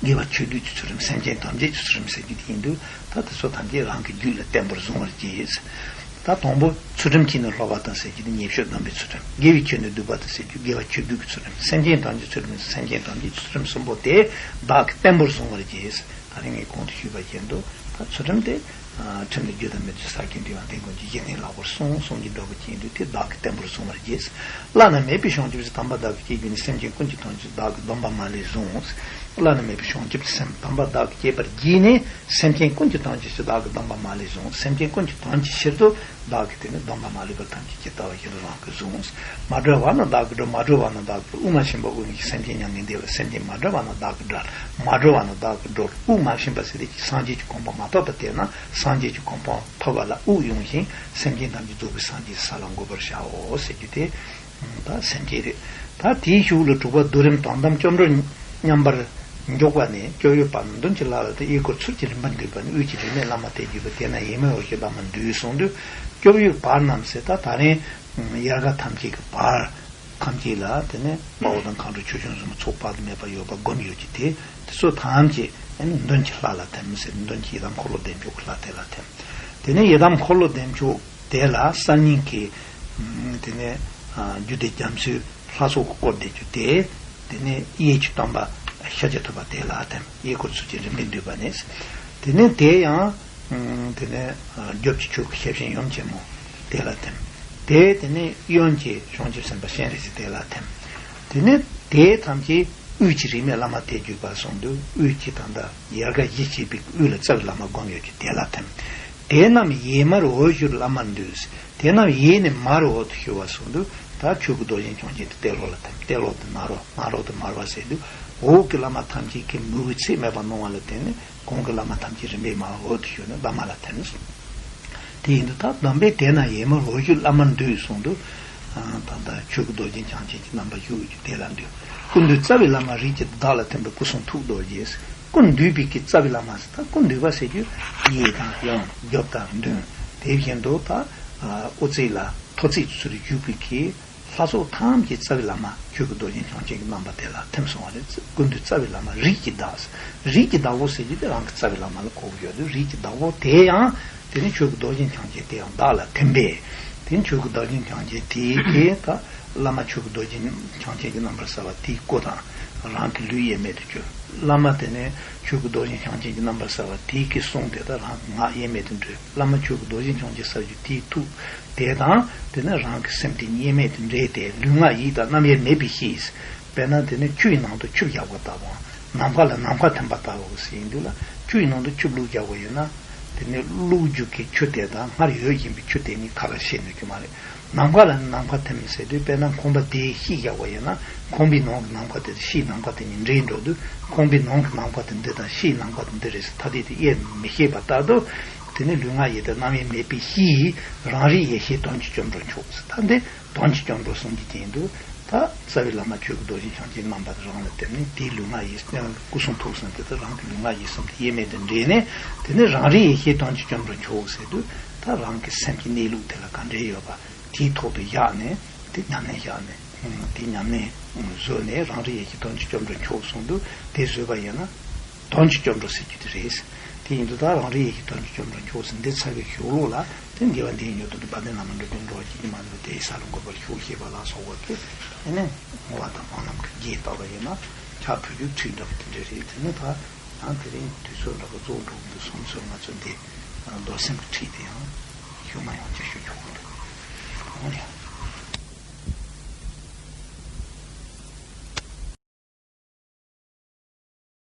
དགེ་བ་ཆོས་སྡུད་ཀྱི་ཚུལ་ཁྲིམས། སེམས་ཅན་ཐམས་ཅད་ཀྱི་ཚུལ་ཁྲིམས་ཟེར་རྒྱུ་དེ་ཡིན་དུས། ད་དེ་ཚོ་ཐམས་ཅད་རང་གི་རྒྱུད་ལ་བརྟན་པོར་བཟུང་བར་བགྱི། ད་དང་པོ་ཚུལ་ཁྲིམས་ཀྱིས་ནི་བསླབ་པ་དང་ཟེར་རྒྱུ་དེ་ཉེས་སྤྱོད་སྡོམ་པའི་ཚུལ་ཁྲིམས། དགེ་བའི་ཆོས་ནི་བསྡུས་པ་དང་ཟེར་རྒྱུ་དགེ་བ་ཆོས་སྡུད་ཀྱི་ཚུལ་ཁྲིམས། སེམས་ཅན་ཐམས་ཅད་ཚུལ་ཁྲིམས། སེམས་ཅན་ཐམས་ཅད་ཀྱི་ཚུལ་ཁྲིམས་གསུམ་པོ་དེ་བདག་གིས་བརྟན་པོར་བཟུང་བར་བགྱི། ད་རིང་ངས་གོང་དུ་ཞུས་པ་བཞིན་དུ་ད་ཚུལ་ཁྲིམས་དེ། ཁྲིམས་ལས་རྒྱུ་དང་མི་རྒྱུ་ས་ཁྱོན་དུ་ཡང་དེ་ཀུན་གྱི་གཞི་རྟེན་ལགས་པར་སྲུངས་གསུངས་ཀྱི་འདུག་པ་ཅན་དུ་དེ་བདག་གིས་བརྟན་པོར་བཟུང་བར་བགྱི། བླ་ན་མེད་པའི་བྱང་ཆུབ་སེམས། དམ་པ་བདག་གིས་བསྐྱེད་བགྱིས་ནས། སེམས་ཅན་ཀུན་གྱི་དོན་ཕྱིར་བདག་གིས་སྡོམ་པ་མ་ལུས་བཟུང་། བླ་ན་མེད་པའི་བྱང་ཆུབ་སེམས་དམ་པ་བདག་གིས་བསྐྱེད་པར་བགྱིས་ནས། སེམས་ཅན་ཀུན་གྱི་དོན་གྱི་ཕྱིར་བདག་གིས་སྡོམ་པ་མ་ལུས་བཟུང་། སེམས་ཅན་ཀུན་གྱི་དོན་གྱི་ཕྱིར་དུ་བདག་གིས་དེ་ནི་སྡོམ་པ་མ་ལུས་པ་ཐམས་ཅད་ཇི་ལྟ་བ་བཞིན་དུ་རང་གིས་བཟུང་། མ་གྲོལ་བ་རྣམས་བདག་གིས་གྲོལ། མ་གྲོལ་བ་རྣམས་བདག་གིས་གྲོལ། དབུགས་མ་ཕྱིན་པ་དབུགས་ངེས་ཀྱི། སེམས་ཅན་མྱ་ངན་འདས་པ། སེམས་ཅན་མ་གྲོལ་བ་རྣམས་བདག་གིས་གྲོལ། མ་གྲོལ་བ་རྣམས་བདག་གིས་གྲོལ། དབུགས་མ་ཕྱིན་པ་ཟེར་དེ་སངས་རྒྱས་ཀྱི་གོ་འཕང་མ་ཐོབ་པ་དེ་ན་སངས་རྒྱས་ཀྱི་གོ་འཕང་ཐོབ་པ་ལ་དབུགས་དབྱུང་ཞིང་སེམས་ཅན་ཐམས་ཅད་རྫོགས་པའི་སངས་རྒྱས་ས་ལ་འགོད་པར་བྱའོ་ཟེར་རྒྱུ་དེ་ད་སེམས་བསྐྱེད་རེད། ད་དེའི་གཞུག་ལ་དྲུག་པ་བསྡུ་རིམ་དོན་དམ་སྐྱབས་འགྲོ་མཉམ་པར་འཇོག་པ་ནི། སྐྱབས་ཡུལ་བར་ན་མདུན་གྱི་ལྷ་ལ་དང་། གཡས་སྐོར་ཚུལ་གྱིས་རིམ་པར་འདུས་པ་ནི། དབུས་ཀྱི་རིས་མེད་བླ་མ་དེར་བརྒྱུད་པ། དེ་ན་ཡེ་མེད་འོད་ཀྱི་བླ་མ་འདུས་གསུངས་དུས། སྐྱབས་ཡུལ་བར་རྣམས་ཟེར་ད་ད་རིང་ཡལ་ག་ཐམས་ཅད་ཀྱི་བར། ཐམས་ཅད་ལ་དེ་ནས་དཔའ་བོ་དང་མཁའ་འགྲོ་ཆོས་སྐྱོང་སྲུང་མའི་ཚོགས་དཔག་ཏུ་མེད་པ་ཡོད་པ་བསྒོམས་ཡོད་ཀྱི་དེ། དེ་ཚོ་ཐམས་ཅད་ཨ་ནི་མདུན་གྱི་ལྷ་ལ་ཐིམ་ཟེར། མདུན་གྱི་ཡི་དམ་འཁོར་ལོ་བདེ་མཆོག་གི་ལྷ་དེ་ལ་ཐིམ། དེ་ནས་ཡི་དམ་འཁོར་ལོ་བདེ་མཆོག་དེ་ལ་གསར་རྙིང་གི་དེ་ནས་རྒྱུད་སྡེ་རྒྱ་མཚོའི་ལྷ་ཚོགས་ཀྱིས་བསྐོར་བསྡད་རྒྱུ་དེ། དེ་ནས་གཡས་ཀྱི་སྟོན་པ་ཤཱཀྱ་ཐུབ་པ་དེ་ལ་ཐིམ། གཡས་སྐོར་ཚུལ་གྱིས་རིམ་པས་འདུས་པ་ནས། དེ་ནས་དེ་ཡང་། དེ་ནས་རྒྱབ་ཀྱི་ཆོས་ཀྱི་ཞབས་ཞུམ་ཡུམ་ཆེན་མོ་དེ་ལ་ཐིམ། དེ་དེ་ནས་གཡོན་གྱི་བྱང་ཆུབ་སེམས་དཔའ་སྤྱན་རས་གཟིགས་དེ་ལ་ཐིམ། དེ་ནས་དེ་ཐམས་ཅད་དབུས་ཀྱི་རིས་མེད་བླ་མ་དེར་བརྒྱུད་པ་གསུངས་དུས། དབུས་ཀྱི་ད་ལྟ་ཡལ་ག་བཞི་བྱས་པའི་དབུས་ལ་རྩ་བའི་བླ་མ་བསྒོམས་ཡོད་ཀྱི་དེ་ལ་ཐིམ། དེ་རྣམས་ཡེ་མར་འོད་ཞུ་བླ་མར་འདུས། དེ་རྣམས་ཡེ་ནས་མར་འོད་དུ་ཞུ་བ་གསུངས་དུས། ད་ཆོས་ཀྱི་རྡོ་རྗེ་འཆང་ཆེན་དེ་ཏེ་ལོ་ལ་ཐིམ། ཏེ་ལོ་དེ་མར་འོད། མར་འོད་དེ་མར་བ་ཟེར་དུས། འོག་གི་བླ་མ་ཐམས་ཅད་ཀྱིས་མོས་གུས་ཚད་མེད་པ་གནང་བ་ལ་བརྟེན་ནས། གོང་གི་བླ་མ་ཐམས་ཅད་རིམ་པས་མར་འོད་དུ་ཞུ་ནས་བླ་མ་ལ་ཐིམ་གསུངས། དེ་ཡིན་དུས་ད་གདམས་པས་དེ་ན་ཡེ་མར་འོད་ཞུ་བླ་མར་འདུས་གསུངས་དུས། ད་ལྟ་ཆོས་ཀྱི་རྡོ་རྗེ་འཆང་ཆེན་གྱི་རྣམ་པ་བཞུགས་ཡོད་ཀྱི་དེ་ལ་འདུས། སྐུ་འདུས་རྩ་བའི་བླ་མ་རིགས་ཀྱི་བདག་ལ་ཐིམ་པས་སྐུ་གསུང་ཐུགས་རྡོ་རྗེ། སྐུ་འདུས་པའི་གི་རྩ་བའི་བླ་མ་ཟེར། ད་སྐུ་འདུས་པ་ཟེར་རྒྱུ་གཡས་དང་གཡོན་རྒྱབ་དང་མདུན། དེ་བཞིན་དུ་ད་དབུ་རྩེ་ལ། ཐོ་ཚིག་ཚུར་བཞུགས་པའི་གི་ལྷ་ཚོགས་ཐམས་ཅད་རྩ་བའི་བླ་མ་ཆོས་ཀྱི་རྡོ་རྗེ་འཆང་ཆེན་གྱི་རྣམ་པ་དེ་ལ་ཐིམ་སོང་བ་རེད། ཀུན་འདུས་རྩ་བའི་བླ་མ་རིགས་ཀྱི་བདག། རིགས་ཀྱི་བདག་པོ་ཟེར་རྒྱུ་དེ་རང་གི་རྩ་བའི་བླ་མ་ལ་གོ་གི་ཡོད་དུས། རིགས་ཀྱི་བདག་པོ་དེ་ཡང་དེ་ནི་ཆོས་ཀྱི་རྡོ་རྗེ་འཆང་ཆེན་དེ་ཡང་བདག་ལ་ཐིམ་པས། དེ་ནི་ཆོས་ཀྱི་རྡོ་རྗེ་འཆང་ཆེན་དེའི་གི་ད་བླ་མ་ཆོས་ཀྱི་རྡོ་རྗེ་འཆང་ཆེན་གྱི་རྣམ་པར་གསལ་བ་དེའི་སྐུ་དང་རང་གི་ལུས་དབྱེར་མེད་དུ་གྱུར། བླ་མ་དེ་ནི་ཆོས་ཀྱི་རྡོ་རྗེ་འཆང་ཆེན་གྱི་རྣམ་པར་གསལ་བ་དེའི་གི་གསུང་དེ་དག་རང་གི་ངག་དབྱེར་མེད་དུ་འགྲོས། བླ་མ་ཆོས་ཀྱི་རྡོ་རྗེ་འཆང་ཆེན་གསལ་རྒྱུ་དེའི་ཐུགས་དེ་དང་དེ་ནི་རང་གི་སེམས་དེ་གཉིས་དབྱེར་མེད་དུ་འདྲེས་ཏེ། ལུས་ངག་ཡིད་དང་རྣམ་དབྱེར་མེད་པའི་གཤིས། དཔེར་ན་དེ་ནི་ཆུ་ཡི་ནང་དུ་ཆུ་བཞག་པ་ལྟ་བུའམ། ནམ་མཁའ་ལ་ནམ་མཁའ་ཐིམ་པ་ལྟ་བུ་ཟེར་ཡིན་དུས་ལ། ཆུ་ཡི་ནང་དུ་ཆུ་བླུགས་བཞག་པ་ཡིན་ན། དེ་ནི་བླུགས་རྒྱུ་གི་ཆུ་དེ་དང་སྔར་ཡོད་བཞིན་པའི་ཆུ་དེ་གཉིས་ཁ་ལ་ཤེས་ནུས་ཀྱི་མ་རེད། ནམ་མཁའ་ལ་ནམ་མཁའ་ཐིམ་ཟེར་དུས། དཔེར་ན་ཁང་པ་དེའི་གཤིས་བཞག་པ་ཡིན་ན། ཁང་པའི་ནང་གི་ནམ་མཁའ་དེ་དང་ཕྱིའི་ནམ་མཁའ་དེ་གཉིས་འདྲེས་འགྲོ་དུས། ཁང་པའི་ནང་གི་ནམ་མཁའ་དེ་འདི་དང་ཕྱིའི་ནམ་མཁའ་དེ་འདི་རེད་ཟེར་ཐ་དད་དུ་དབྱེར་མི་ཤེས་པ་ལྟར་དུ། དེ་ནི་ལུས་ངག་ཡིད་དང་རྣམ་དབྱེར་མེད་པའི་གཤིས། རང་རིག་ཡེ་ཤེས་དོན་གྱི་སྐྱབས་འགྲོ་མཆོག་ཟེར། ད་འདི་དོན་གྱི་སྐྱབས་འགྲོ་གསུང་རྒྱུ་དེ་ཡིན་དུས། ད་རྩ་བའི་བླ་མ་ཆོས་ཀྱི་རྡོ་རྗེ་འཆང་ཆེན་རྣམ་པ་རང་ལ་བསྟིམ་ནས། དེའི་ལུས་ངག་ཡིད་སྐུ་གསུང་ཐུགས་གསུམ་དེ་དག་རང་གི་ལུས་ངག་ཡིད་གསུམ་དེ་དབྱེར་མེད་དུ་འདྲེས་ནས། དེ་ནི་རང་རིག་ཡེ་ཤེས་དོན་གྱི་སྐྱབས་འགྲོ་མཆོག་ཟེར་དུས། ད་རང་གི་སེམས་ཀྱི་གནས་ལུགས་དེ་ལ་ག་འདྲས་ཡོད་པ་དེའི་ཐོག་ཏུ་བཞག་ནས། དེ་ཉམས་ལེན་བཞག་ནས། དེ་ཉམས་ལེན་བཟོས་ནས། རང་རིག་ཡེ་ཤེས་དོན་གྱི་སྐྱབས་འགྲོ་མཆོག་གསུངས་འདུག་དེ་བཟོས་པ་ཡིན་ན། དོན་གྱི་སྐྱབས་འགྲོ་ཟེར་རྒྱུ་དེ་རེད། དེ་ཡིན་དུས་ད་རང་རིག་ཡེ་ཤེས་དོན་གྱི་སྐྱབས་འགྲོ་མཆོག་ཟེར་འདི་ཚར་བའི་གཞུག་ལུགས་ལ། དེ་དགེ་བ་འདི་ཡི་མྱུར་དུ་དམ་པ་དེ་རྣམས་ལ་འགྲོ་དོན་འགྲོ་བ་ཅི་སྙེད་མང་པོ་དེ་ཡི་ས་ལ་འགོད་པར་ཤོག་ཞེས་པ་ལ་སོགས་པ་དེ། དེ་ནས་བསྔོ་བ་དང་སྨོན་ལམ་གྱི་རྒྱས་བཏབ་པ་ཡིན་ན། ཕྱག་ཕུལ་རྒྱུ་ཁྲིད་འདྲ་བ་དེ་འདྲ་རེད། དེ་ནས་ད་ཡང་དེ་རིང་དུས་ཚོད་འདྲ་བ་རྫོགས་འགྲོ་གི་འདུག་སོང་ཙང་། ང་ཚོ་འདི་རྡོར་སེམས་ཀྱི་ཁྲིད་དེ་ཡང་ཞུ་མ་ཡང་ཅིག་ཞུ་ཆོག་གི་འདུག་འོ་ཡ།